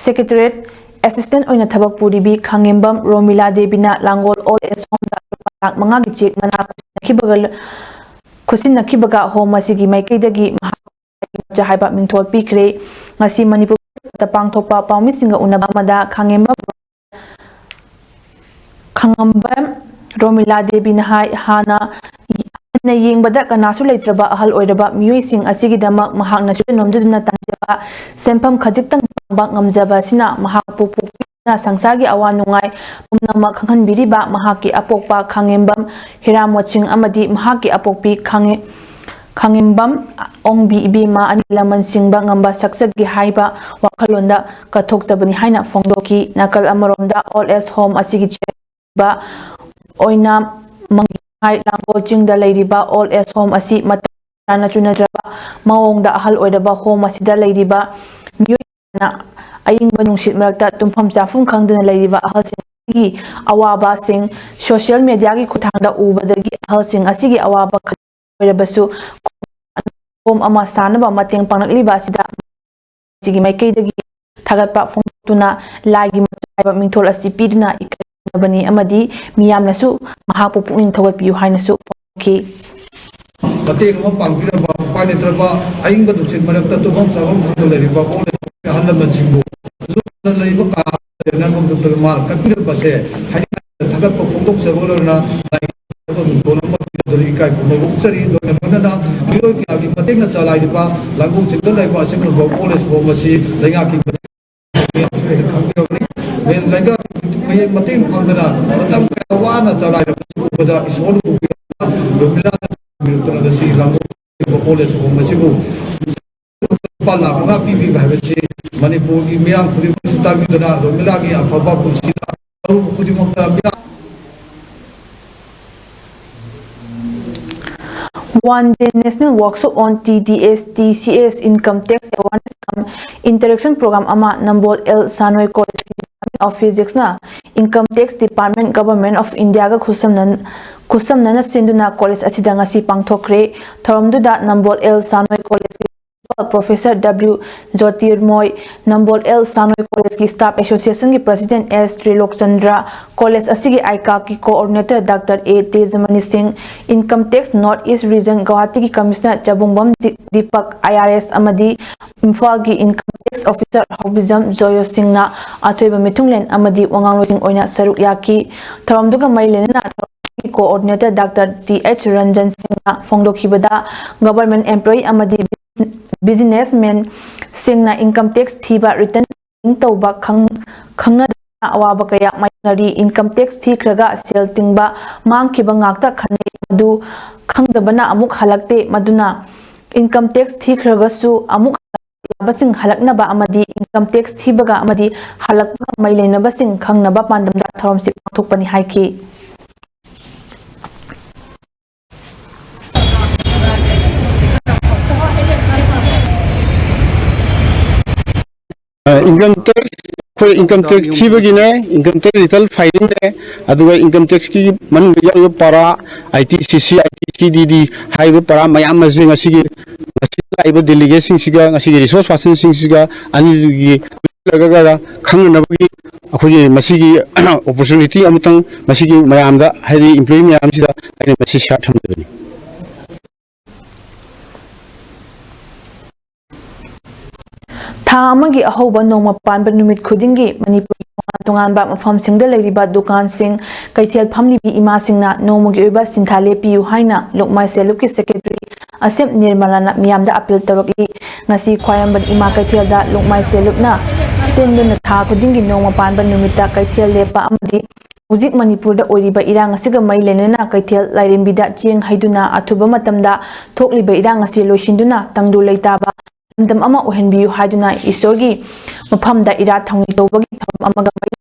Secretariat Assistant ꯑꯣꯏꯅ ꯊꯕꯛ ꯄꯨꯔꯤꯕꯤ ꯈꯥꯉꯦꯝꯕꯝ ꯔꯣꯃꯤꯂꯥ ꯗꯦꯕꯤꯅ ꯂꯥꯡꯒꯣꯜ Old Age Homeꯗ ꯂꯨꯄꯥ ꯂꯥꯈ ꯃꯉꯥꯒꯤ ꯆꯦꯛ ꯃꯅꯥ ꯈꯨꯠꯁꯤꯟꯅꯈꯤꯕꯒ, ꯈꯨꯠꯁꯤꯟꯅꯈꯤꯕꯒ home ꯑꯁꯤꯒꯤ ꯃꯥꯏꯀꯩꯗꯒꯤ ꯃꯍꯥꯛ ꯃꯆꯥ ꯍꯥꯏꯕ ꯃꯤꯡꯊꯣꯜ ꯄꯤꯈ꯭ꯔꯦ꯫ ꯉꯁꯤ ꯃꯅꯤꯄꯨꯔꯗ ꯄꯥꯡꯊꯣꯛꯄ ꯄꯥꯎꯃꯤꯁꯤꯡꯒ ꯎꯅꯕ ꯑꯃꯗ ꯈꯥꯉꯦꯝꯕꯝ ꯈꯥꯉꯦꯝꯕꯝ ꯔꯣꯃꯤꯂꯥ ꯗꯦꯕꯤꯅ ꯍꯥꯏ, ꯍꯥꯟꯅ, ꯍꯥꯟꯅ ꯌꯦꯡꯕꯗ ꯀꯅꯥꯁꯨ ꯂꯩꯇ꯭ꯔꯕ ꯑꯍꯜ ꯑꯣꯏꯔꯕ ꯃꯤꯑꯣꯏꯁꯤꯡ ꯑꯁꯤꯒꯤꯗꯃꯛ ꯃꯍꯥꯛꯅ ꯁꯨꯡꯅꯣꯝ ꯅꯣꯝꯖꯗꯨꯅ ꯇꯥꯟꯖꯕ ꯁꯦꯟꯐꯝ ꯈꯖꯤꯛꯇꯪ ꯇꯥꯟꯕ ꯉꯝꯖꯕ ꯑꯁꯤꯅ ꯃꯍꯥꯛꯄꯨ ꯄꯣꯛꯄꯤꯗꯨꯅ ꯁꯪꯁꯥꯔꯒꯤ ꯑꯋꯥ ꯅꯨꯡꯉꯥꯏ ꯄꯨꯝꯅꯃꯛ ꯈꯪꯍꯟꯕꯤꯔꯤꯕ ꯃꯍꯥꯛꯀꯤ ꯑꯄꯣꯛꯄ ꯈꯥꯉꯦꯝꯕꯝ ꯍꯤꯔꯥꯃꯣꯠꯁꯤꯡ ꯑꯃꯗꯤ ꯃꯍꯥꯛꯀꯤ ꯑꯄꯣꯛꯄꯤ ꯈꯥꯉꯦ-, ꯈꯥꯉꯦꯝꯕꯝ ꯑꯣꯡꯕꯤ ꯏꯕꯦꯝꯃ ꯑꯅꯤ ꯂꯃꯟ ꯁꯤꯡꯕ ꯉꯝꯕ ꯁꯛꯆꯒꯦ ꯍꯥꯏꯕ ꯋꯥꯈꯜꯂꯣꯟꯗ ꯀꯠꯊꯣꯛꯆꯕꯅꯤ ꯍꯥꯏꯅ ꯐꯣꯡꯗꯣꯛꯈꯤ꯫ ꯅꯥꯀꯜ ꯑꯃꯔꯣꯝꯗ Old Age Home ꯑꯁꯤꯒꯤ chairman ꯑꯣꯏꯅ ꯃꯪꯒꯤꯍꯥꯏ ꯂꯥꯡꯒꯣꯜ ꯆꯤꯡꯗ ꯂꯩꯔꯤꯕ Old Age Home ꯑꯁꯤ ꯃꯇꯝ ꯆꯥꯅ ꯆꯨꯅꯗ꯭ꯔꯕ ꯃꯑꯣꯡꯗ ꯑꯍꯜ ꯑꯣꯏꯔꯕ home ꯑꯁꯤꯗ ꯂꯩꯔꯤꯕ ꯃꯤꯑꯣꯏ ꯀꯌꯥꯅ ꯑꯏꯪꯕ ꯅꯨꯡꯁꯤꯠ ꯃꯔꯛꯇ ꯇꯨꯝꯐꯝ ꯆꯥꯐꯝ ꯈꯪꯗꯅ ꯂꯩꯔꯤꯕ ꯑꯍꯜꯁꯤꯡꯒꯤ ꯑꯋꯥꯕꯁꯤꯡ social mediaꯒꯤ ꯈꯨꯠꯊꯥꯡꯗ ꯎꯕꯗꯒꯤ ꯑꯍꯜꯁꯤꯡ ꯑꯁꯤꯒꯤ ꯑꯋꯥꯕ ꯈ-, ꯑꯣꯏꯔꯕꯁꯨ ꯍꯣꯝ ꯑꯃ ꯁꯥꯅꯕ ꯃꯇꯦꯡ ꯄꯥꯡꯂꯛꯂꯤꯕ ꯑꯁꯤꯗ ꯁꯤꯒꯤ ꯃꯥꯏꯀꯩꯗꯒꯤ ꯊꯥꯒꯠꯄ ꯐꯣꯡꯗꯣꯛꯇꯨꯅ ꯂꯥꯏꯒꯤ ꯃꯆꯥ ꯍꯥꯏꯕ ꯃꯤꯡꯊꯣꯜ ꯑꯁꯤ ꯄꯤꯗꯨꯅ ꯏꯀꯥꯏ ꯈꯨꯝꯅꯕꯅꯤ ꯑꯃꯗꯤ ꯃꯤꯌꯥꯝꯅꯁꯨ ꯃꯍꯥꯛꯄꯨ ꯄꯨꯛꯅꯤꯡ ꯊꯧꯒꯠꯄꯤꯌꯨ ꯍꯥꯏꯅꯁꯨ ꯐꯣꯡꯗꯣꯛꯈꯤ꯫ ꯃꯇꯦꯡ ꯑꯃ ꯄꯥꯡꯕꯤꯔꯝꯕ, ꯎꯄꯥꯏ ꯂꯩꯇ꯭ꯔꯕ ꯑꯏꯪꯕ ꯅꯨꯡꯁꯤꯠ ꯃꯔꯛꯇ ꯇꯨꯝꯐꯝ ꯆꯥꯐꯝ ꯈꯪꯗ ꯂꯩꯔꯤꯕ ꯑꯍꯜ ꯂꯃꯟꯁꯤꯡꯕꯨ ꯂꯩꯕ ꯀꯥ ꯂꯩꯅꯐꯝ ꯗꯣꯛꯇꯔ ꯃꯥ ꯀꯠꯄꯤꯔꯝꯕꯁꯦ ꯍꯥꯏꯅ ꯊꯥꯒꯠꯄ ꯐꯣꯡꯗꯣꯛꯆꯕ ꯂꯣꯏꯅꯅ ꯂꯥꯏ ꯊꯣꯟ ꯑꯃ ꯏꯀꯥꯏ ꯈꯨꯝꯅꯕ ꯎꯠꯆꯔꯤ꯫ ꯂꯣꯏꯅ ꯂꯣꯏꯅꯅ ꯃꯤꯑꯣꯏ ꯀꯌꯥꯒꯤ ꯃꯇꯦꯡꯅ ꯆꯂꯥꯏꯔꯤꯕ ꯂꯥꯡꯒꯣꯜ ꯆꯤꯡꯗ ꯂꯩꯕ ꯑꯁꯤꯒꯨꯝꯂꯕ old age home ꯑꯁꯤ ꯂꯩꯉꯥꯛꯀꯤ ꯃꯇꯦꯡ ꯈꯪꯖꯕꯅꯤ꯫ ꯂꯩꯉꯥꯛꯀꯤ ꯃꯇꯦꯡ ꯐꯪꯗꯅ ꯃꯇꯝ ꯀꯌꯥ ꯋꯥꯅ ꯆꯂꯥꯏꯔꯕꯁꯨ ꯎꯕꯗ ꯏꯁꯣꯔꯅ ꯎꯕꯤꯔꯕ ꯔꯣꯃꯤꯂꯥꯅ ꯉꯁꯤ ꯂꯥꯡꯒꯣꯜ ꯆꯤꯡꯕ old age home ꯑꯁꯤꯕꯨ ꯂꯨꯄꯥ ꯂꯥꯈ ꯃꯉꯥ ꯄꯤꯕꯤꯕ ꯍꯥꯏꯕꯁꯤ ꯃꯅꯤꯄꯨꯔꯒꯤ ꯃꯤꯌꯥꯝ ꯈꯨꯗꯤꯡꯃꯛꯁꯨ ꯇꯥꯕꯤꯗꯨꯅ ꯔꯣꯃꯤꯂꯥꯒꯤ ꯑꯐꯕ ꯄꯨꯟꯁꯤꯗ ꯃꯔꯨꯞ ꯈꯨꯗꯤꯡꯃꯛꯇ ꯃꯤꯌꯥꯝ One Day National Workshop on T D S T C S Income Tax Awareness cum Interaction Program ꯑꯃ ꯅꯝꯕꯣꯜ ꯑꯦꯜ ꯁꯥꯅꯣꯏ College of Physics ꯅ Income Tax Department, Government of India ꯒ ꯈꯨꯠꯁꯝꯅ-, ꯈꯨꯠꯁꯝꯅꯅ ꯁꯤꯟꯗꯨꯅ college ꯑꯁꯤꯗ ꯉꯁꯤ ꯄꯥꯡꯊꯣꯛꯈ꯭ꯔꯦ꯫ ꯊꯧꯔꯝꯗꯨꯗ ꯅꯝꯕꯣꯜ ꯑꯦꯜ ꯁꯥꯅꯣꯏ College ꯀꯤ Professor W ꯖꯣꯇꯤꯔꯃꯣꯏ, ꯅꯝꯕꯣꯜ L ꯁꯥꯅꯣꯏ College ꯀꯤ Staff Association ꯒꯤ President ꯑꯦꯁ ꯇ꯭ꯔꯤꯂꯣꯛꯆꯟꯗ꯭ꯔ, college ꯑꯁꯤꯒꯤ ꯑꯥꯏꯀꯥꯒꯤ Coordinator ꯗꯥꯛꯇꯔ ꯑꯦ ꯇꯦꯖꯃꯅꯤ ꯁꯤꯡ, Income Tax North East Region ꯒꯧꯍꯥꯇꯤꯒꯤ Commissioner ꯆꯕꯨꯡꯕꯝ D-, Deepak, I R S, ꯑꯃꯗꯤ ꯏꯝꯐꯥꯜꯒꯤ Income Tax Officer ꯍꯥꯎꯕꯤꯖꯝ ꯖꯣꯌꯣ ꯁꯤꯡꯅ ꯑꯊꯣꯏꯕ ꯃꯤꯊꯨꯡꯂꯦꯟ ꯑꯃꯗꯤ ꯋꯥꯉꯥꯡꯂꯣꯏꯁꯤꯡ ꯑꯣꯏꯅ ꯁꯔꯨꯛ ꯌꯥꯈꯤ꯫ ꯊꯧꯔꯝꯗꯨꯒ ꯃꯔꯤ ꯂꯩꯅꯅ ꯊꯧꯔꯝ ꯑꯁꯤꯒꯤ Coordinator doctor T H Ranjan ꯁꯤꯡꯅ ꯐꯣꯡꯗꯣꯛꯈꯤꯕꯗ, Government Employee ꯑꯃꯗꯤ Businessman ꯁꯤꯡꯅ Income Tax ꯊꯤꯕ, return ꯇꯧꯕ ꯈꯪ-, ꯈꯪꯅꯗꯅ ꯑꯋꯥꯕ ꯀꯌꯥ ꯃꯥꯌꯣꯛꯅꯔꯤ꯫ Income Tax ꯊꯤꯈ꯭ꯔꯒ ꯁꯦꯜ ꯇꯤꯡꯕ, ꯃꯥꯡꯈꯤꯕ ꯉꯥꯛꯇ ꯈꯟꯅꯩ꯫ ꯃꯗꯨ ꯈꯪꯗꯕꯅ ꯑꯃꯨꯛ ꯍꯜꯂꯛꯇꯦ꯫ ꯃꯗꯨꯅ Income Tax ꯊꯤꯈ꯭ꯔꯒꯁꯨ ꯑꯃꯨꯛ ꯌꯥꯕꯁꯤꯡ ꯍꯜꯂꯛꯅꯕ ꯑꯃꯗꯤ Income Tax ꯊꯤꯕꯒ ꯑꯃꯗꯤ ꯍꯜꯂꯛꯄꯒ ꯃꯔꯤ ꯂꯩꯅꯕꯁꯤꯡ ꯈꯪꯅꯕ ꯄꯥꯟꯗꯝꯗ ꯊꯧꯔꯝꯁꯤ ꯄꯥꯡꯊꯣꯛꯄꯅꯤ ꯍꯥꯏꯈꯤ꯫ Income tax, ꯑꯩꯈꯣꯏ income tax ꯊꯤꯕꯒꯤꯅꯦ, income tax return filing ꯅꯦ, ꯑꯗꯨꯒ income tax ꯀꯤ ꯃꯅꯨꯡꯗ ꯌꯥꯎꯔꯤꯕ para, I T C C, I T C D D ꯍꯥꯏꯔꯤꯕ ꯄꯥꯔꯥ ꯃꯌꯥꯝ ꯑꯁꯤ ꯉꯁꯤꯒꯤ, ꯉꯁꯤ ꯂꯥꯛꯏꯕ delegate ꯁꯤꯡꯁꯤꯒ, ꯉꯁꯤꯒꯤ resource person ꯁꯤꯡꯁꯤꯒ ꯑꯅꯤꯗꯨꯒꯤ ꯄꯨꯜꯂꯒ ꯈꯪꯅꯅꯕꯒꯤ ꯑꯩꯈꯣꯏꯒꯤ ꯃꯁꯤꯒꯤ opportunity ꯑꯃꯇꯪ ꯃꯁꯤꯒꯤ ꯃꯌꯥꯝꯗ, ꯍꯥꯏꯗꯤ employee ꯃꯌꯥꯝꯁꯤꯗ ꯑꯩꯅ ꯃꯁꯤ share ꯊꯝꯖꯕꯅꯤ꯫ ꯊꯥ ꯑꯃꯒꯤ ꯑꯍꯧꯕ ꯅꯣꯡꯃ ꯄꯥꯟꯕ ꯅꯨꯃꯤꯠ ꯈꯨꯗꯤꯡꯒꯤ ꯃꯅꯤꯄꯨꯔꯒꯤ ꯇꯣꯉꯥꯟ ꯇꯣꯉꯥꯟꯕ ꯃꯐꯝꯁꯤꯡꯗ ꯂꯩꯔꯤꯕ ꯗꯨꯀꯥꯟꯁꯤꯡ, ꯀꯩꯊꯦꯜ ꯐꯝꯂꯤꯕꯤ ꯏꯃꯥꯁꯤꯡꯅ ꯅꯣꯡꯃꯒꯤ ꯑꯣꯏꯕ ꯁꯤꯟꯊꯥ ꯂꯦꯞꯄꯤꯌꯨ ꯍꯥꯏꯅ ꯂꯨꯞꯃꯥꯏ ꯁꯦꯜꯐ ꯍꯦꯜꯞꯀꯤ ꯁꯦꯀ꯭ꯔꯦꯇꯔꯤ ꯑꯁꯦꯝ ꯅꯤꯔꯃꯂꯥꯅ ꯃꯤꯌꯥꯝꯗ ꯑꯄꯤꯜ ꯇꯧꯔꯛꯂꯤ꯫ ꯉꯁꯤ ꯈ꯭ꯋꯥꯏꯔꯝꯕꯟ ꯏꯃꯥ ꯀꯩꯊꯦꯜꯗ ꯂꯨꯞꯃꯥꯏ ꯁꯦꯜꯐ ꯍꯦꯜꯞꯅ ꯁꯤꯟꯗꯨꯅ ꯊꯥ ꯈꯨꯗꯤꯡꯒꯤ ꯅꯣꯡꯃ ꯄꯥꯟꯕ ꯅꯨꯃꯤꯠꯇ ꯀꯩꯊꯦꯜ ꯂꯦꯞꯄ ꯑꯃꯗꯤ ꯍꯧꯖꯤꯛ ꯃꯅꯤꯄꯨꯔꯗ ꯑꯣꯏꯔꯤꯕ ꯏꯔꯥꯡ ꯑꯁꯤꯒ ꯃꯔꯤ ꯂꯩꯅꯅ ꯀꯩꯊꯦꯜ ꯂꯥꯏꯔꯦꯝꯕꯤꯗ ꯆꯦꯡ ꯍꯩꯗꯨꯅ ꯑꯊꯨꯕ ꯃꯇꯝꯗ ꯊꯣꯛꯂꯤꯕ ꯏꯔꯥꯡ ꯑꯁꯤ ꯂꯣꯏꯁꯤꯟꯗꯨꯅ ꯇꯪꯗꯨ ꯂꯩꯇꯥꯕ ꯂꯝꯗꯝ ꯑꯃ ꯑꯣꯏꯍꯟꯕꯤꯌꯨ ꯍꯥꯏꯗꯨꯅ ꯏꯁꯣꯔꯒꯤ ꯃꯐꯝꯗ ꯏꯔꯥꯠ ꯊꯧꯅꯤ ꯇꯧꯕꯒꯤ ꯊꯧꯔꯝ ꯑꯃꯒ ꯃꯔꯤ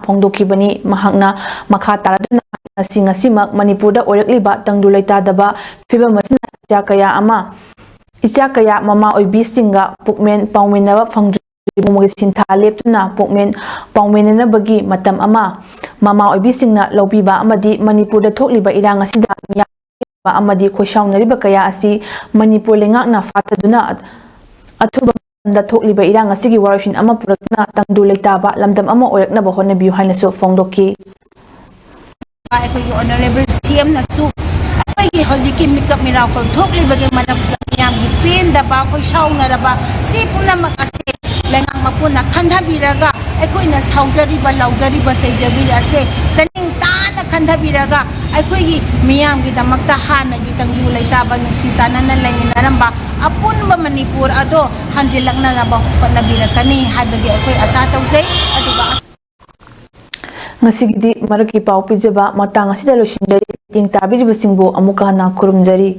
ꯐꯣꯡꯗꯣꯛꯈꯤꯕꯅꯤ꯫ ꯃꯍꯥꯛꯅ ꯃꯈꯥ ꯇꯥꯔꯗꯨꯅ ꯉꯁꯤ ꯉꯁꯤꯃꯛ ꯃꯅꯤꯄꯨꯔꯗ ꯑꯣꯏꯔꯛꯂꯤꯕ ꯇꯪꯗꯨ ꯂꯩꯇꯥꯗꯕ ꯐꯤꯕꯝ ꯑꯁꯤꯅ ꯏꯆꯥ ꯀꯌꯥ ꯑꯃ, ꯏꯆꯥ ꯀꯌꯥ ꯃꯃꯥ ꯑꯣꯏꯕꯤꯁꯤꯡꯒ ꯄꯨꯛꯃꯦꯟ ꯄꯥꯎꯃꯤꯟꯅꯕ ꯐꯪꯗ꯭ꯔꯤ꯫ ꯅꯣꯡꯃꯒꯤ ꯁꯤꯟꯊꯥ ꯂꯦꯞꯇꯨꯅ ꯄꯨꯛꯃꯦꯟ ꯄꯥꯎꯃꯤꯟꯅꯅꯕꯒꯤ ꯃꯇꯝ ꯑꯃ ꯃꯃꯥ ꯑꯣꯏꯕꯤꯁꯤꯡꯅ ꯂꯧꯕꯤꯕ ꯑꯃꯗꯤ ꯃꯅꯤꯄꯨꯔꯗ ꯊꯣꯛꯂꯤꯕ ꯏꯔꯥꯡ ꯑꯁꯤꯗ ꯃꯤꯌꯥꯝ ꯑꯃꯗꯤ ꯈꯣꯏꯁꯥꯎꯅꯔꯤꯕ ꯀꯌꯥ ꯑꯁꯤ ꯃꯅꯤꯄꯨꯔ ꯂꯩꯉꯥꯛꯅ ꯐꯥꯊꯗꯨꯅ ꯑꯊꯨꯕ ꯃꯇꯝꯗ ꯊꯣꯛꯂꯤꯕ ꯏꯔꯥꯡ ꯑꯁꯤꯒꯤ ꯋꯥꯔꯣꯏꯁꯤꯟ ꯑꯃ ꯄꯨꯔꯛꯇꯨꯅ ꯇꯪꯗꯨ ꯂꯩꯇꯥꯕ ꯂꯝꯗꯝ ꯑꯃ ꯑꯣꯏꯔꯛꯅꯕ ꯍꯣꯠꯅꯕꯤꯌꯨ ꯍꯥꯏꯅꯁꯨ ꯐꯣꯡꯗꯣꯛꯈꯤ꯫ ꯑꯩꯈꯣꯏꯒꯤ ꯑꯣꯅꯔꯦꯕꯜ ꯁꯤ ꯑꯦꯝꯅꯁꯨ ꯑꯩꯈꯣꯏꯒꯤ ꯍꯧꯖꯤꯛꯀꯤ ꯃꯤꯀꯞ ꯃꯤꯔꯥꯎꯈꯣꯜ ꯊꯣꯛꯂꯤꯕꯒꯤ ꯃꯔꯝꯁꯤꯗ ꯃꯤꯌꯥꯝꯒꯤ ꯄꯦꯟꯗꯕ, ꯑꯩꯈꯣꯏ ꯁꯥꯎꯅꯔꯕ, ꯁꯤ ꯄꯨꯝꯅꯃꯛ ꯑꯁꯦ ꯂꯩꯉꯥꯛ ꯃꯄꯨꯅ ꯈꯟꯊꯕꯤꯔꯒ ꯑꯩꯈꯣꯏꯅ ꯁꯥꯎꯖꯔꯤꯕ, ꯂꯥꯎꯖꯔꯤꯕ, ꯆꯩꯖꯔꯤꯕ ꯑꯁꯦ ꯆꯅꯤꯡ ꯇꯥꯅ ꯈꯟꯊꯕꯤꯔꯒ ꯑꯩꯈꯣꯏꯒꯤ ꯃꯤꯌꯥꯝꯒꯤꯗꯃꯛꯇ ꯍꯥꯟꯅꯒꯤ ꯇꯪꯗꯨ ꯂꯩꯇꯥꯕ, ꯅꯨꯡꯁꯤ ꯆꯥꯟꯅꯅ ꯂꯩꯃꯤꯟꯅꯔꯝꯕ ꯑꯄꯨꯟꯕ ꯃꯅꯤꯄꯨꯔ ꯑꯗꯣ ꯍꯟꯖꯤꯜꯂꯛꯅꯅꯕ ꯍꯣꯠꯅꯕꯤꯔꯛꯀꯅꯤ ꯍꯥꯏꯕꯒꯤ ꯑꯩꯈꯣꯏ ꯑꯁꯥ ꯇꯧꯖꯩ꯫ ꯑꯗꯨꯒ ꯉꯁꯤꯒꯤꯗꯤ ꯃꯔꯛꯀꯤ ꯄꯥꯎ ꯄꯤꯖꯕ ꯃꯇꯥꯡ ꯑꯁꯤꯗ ꯂꯣꯏꯁꯤꯟꯖꯔꯤ꯫ ꯃꯇꯦꯡ ꯇꯥꯕꯤꯔꯤꯕꯁꯤꯡꯕꯨ ꯑꯃꯨꯛꯀ ꯍꯟꯅ ꯈꯨꯔꯨꯝꯖꯔꯤ꯫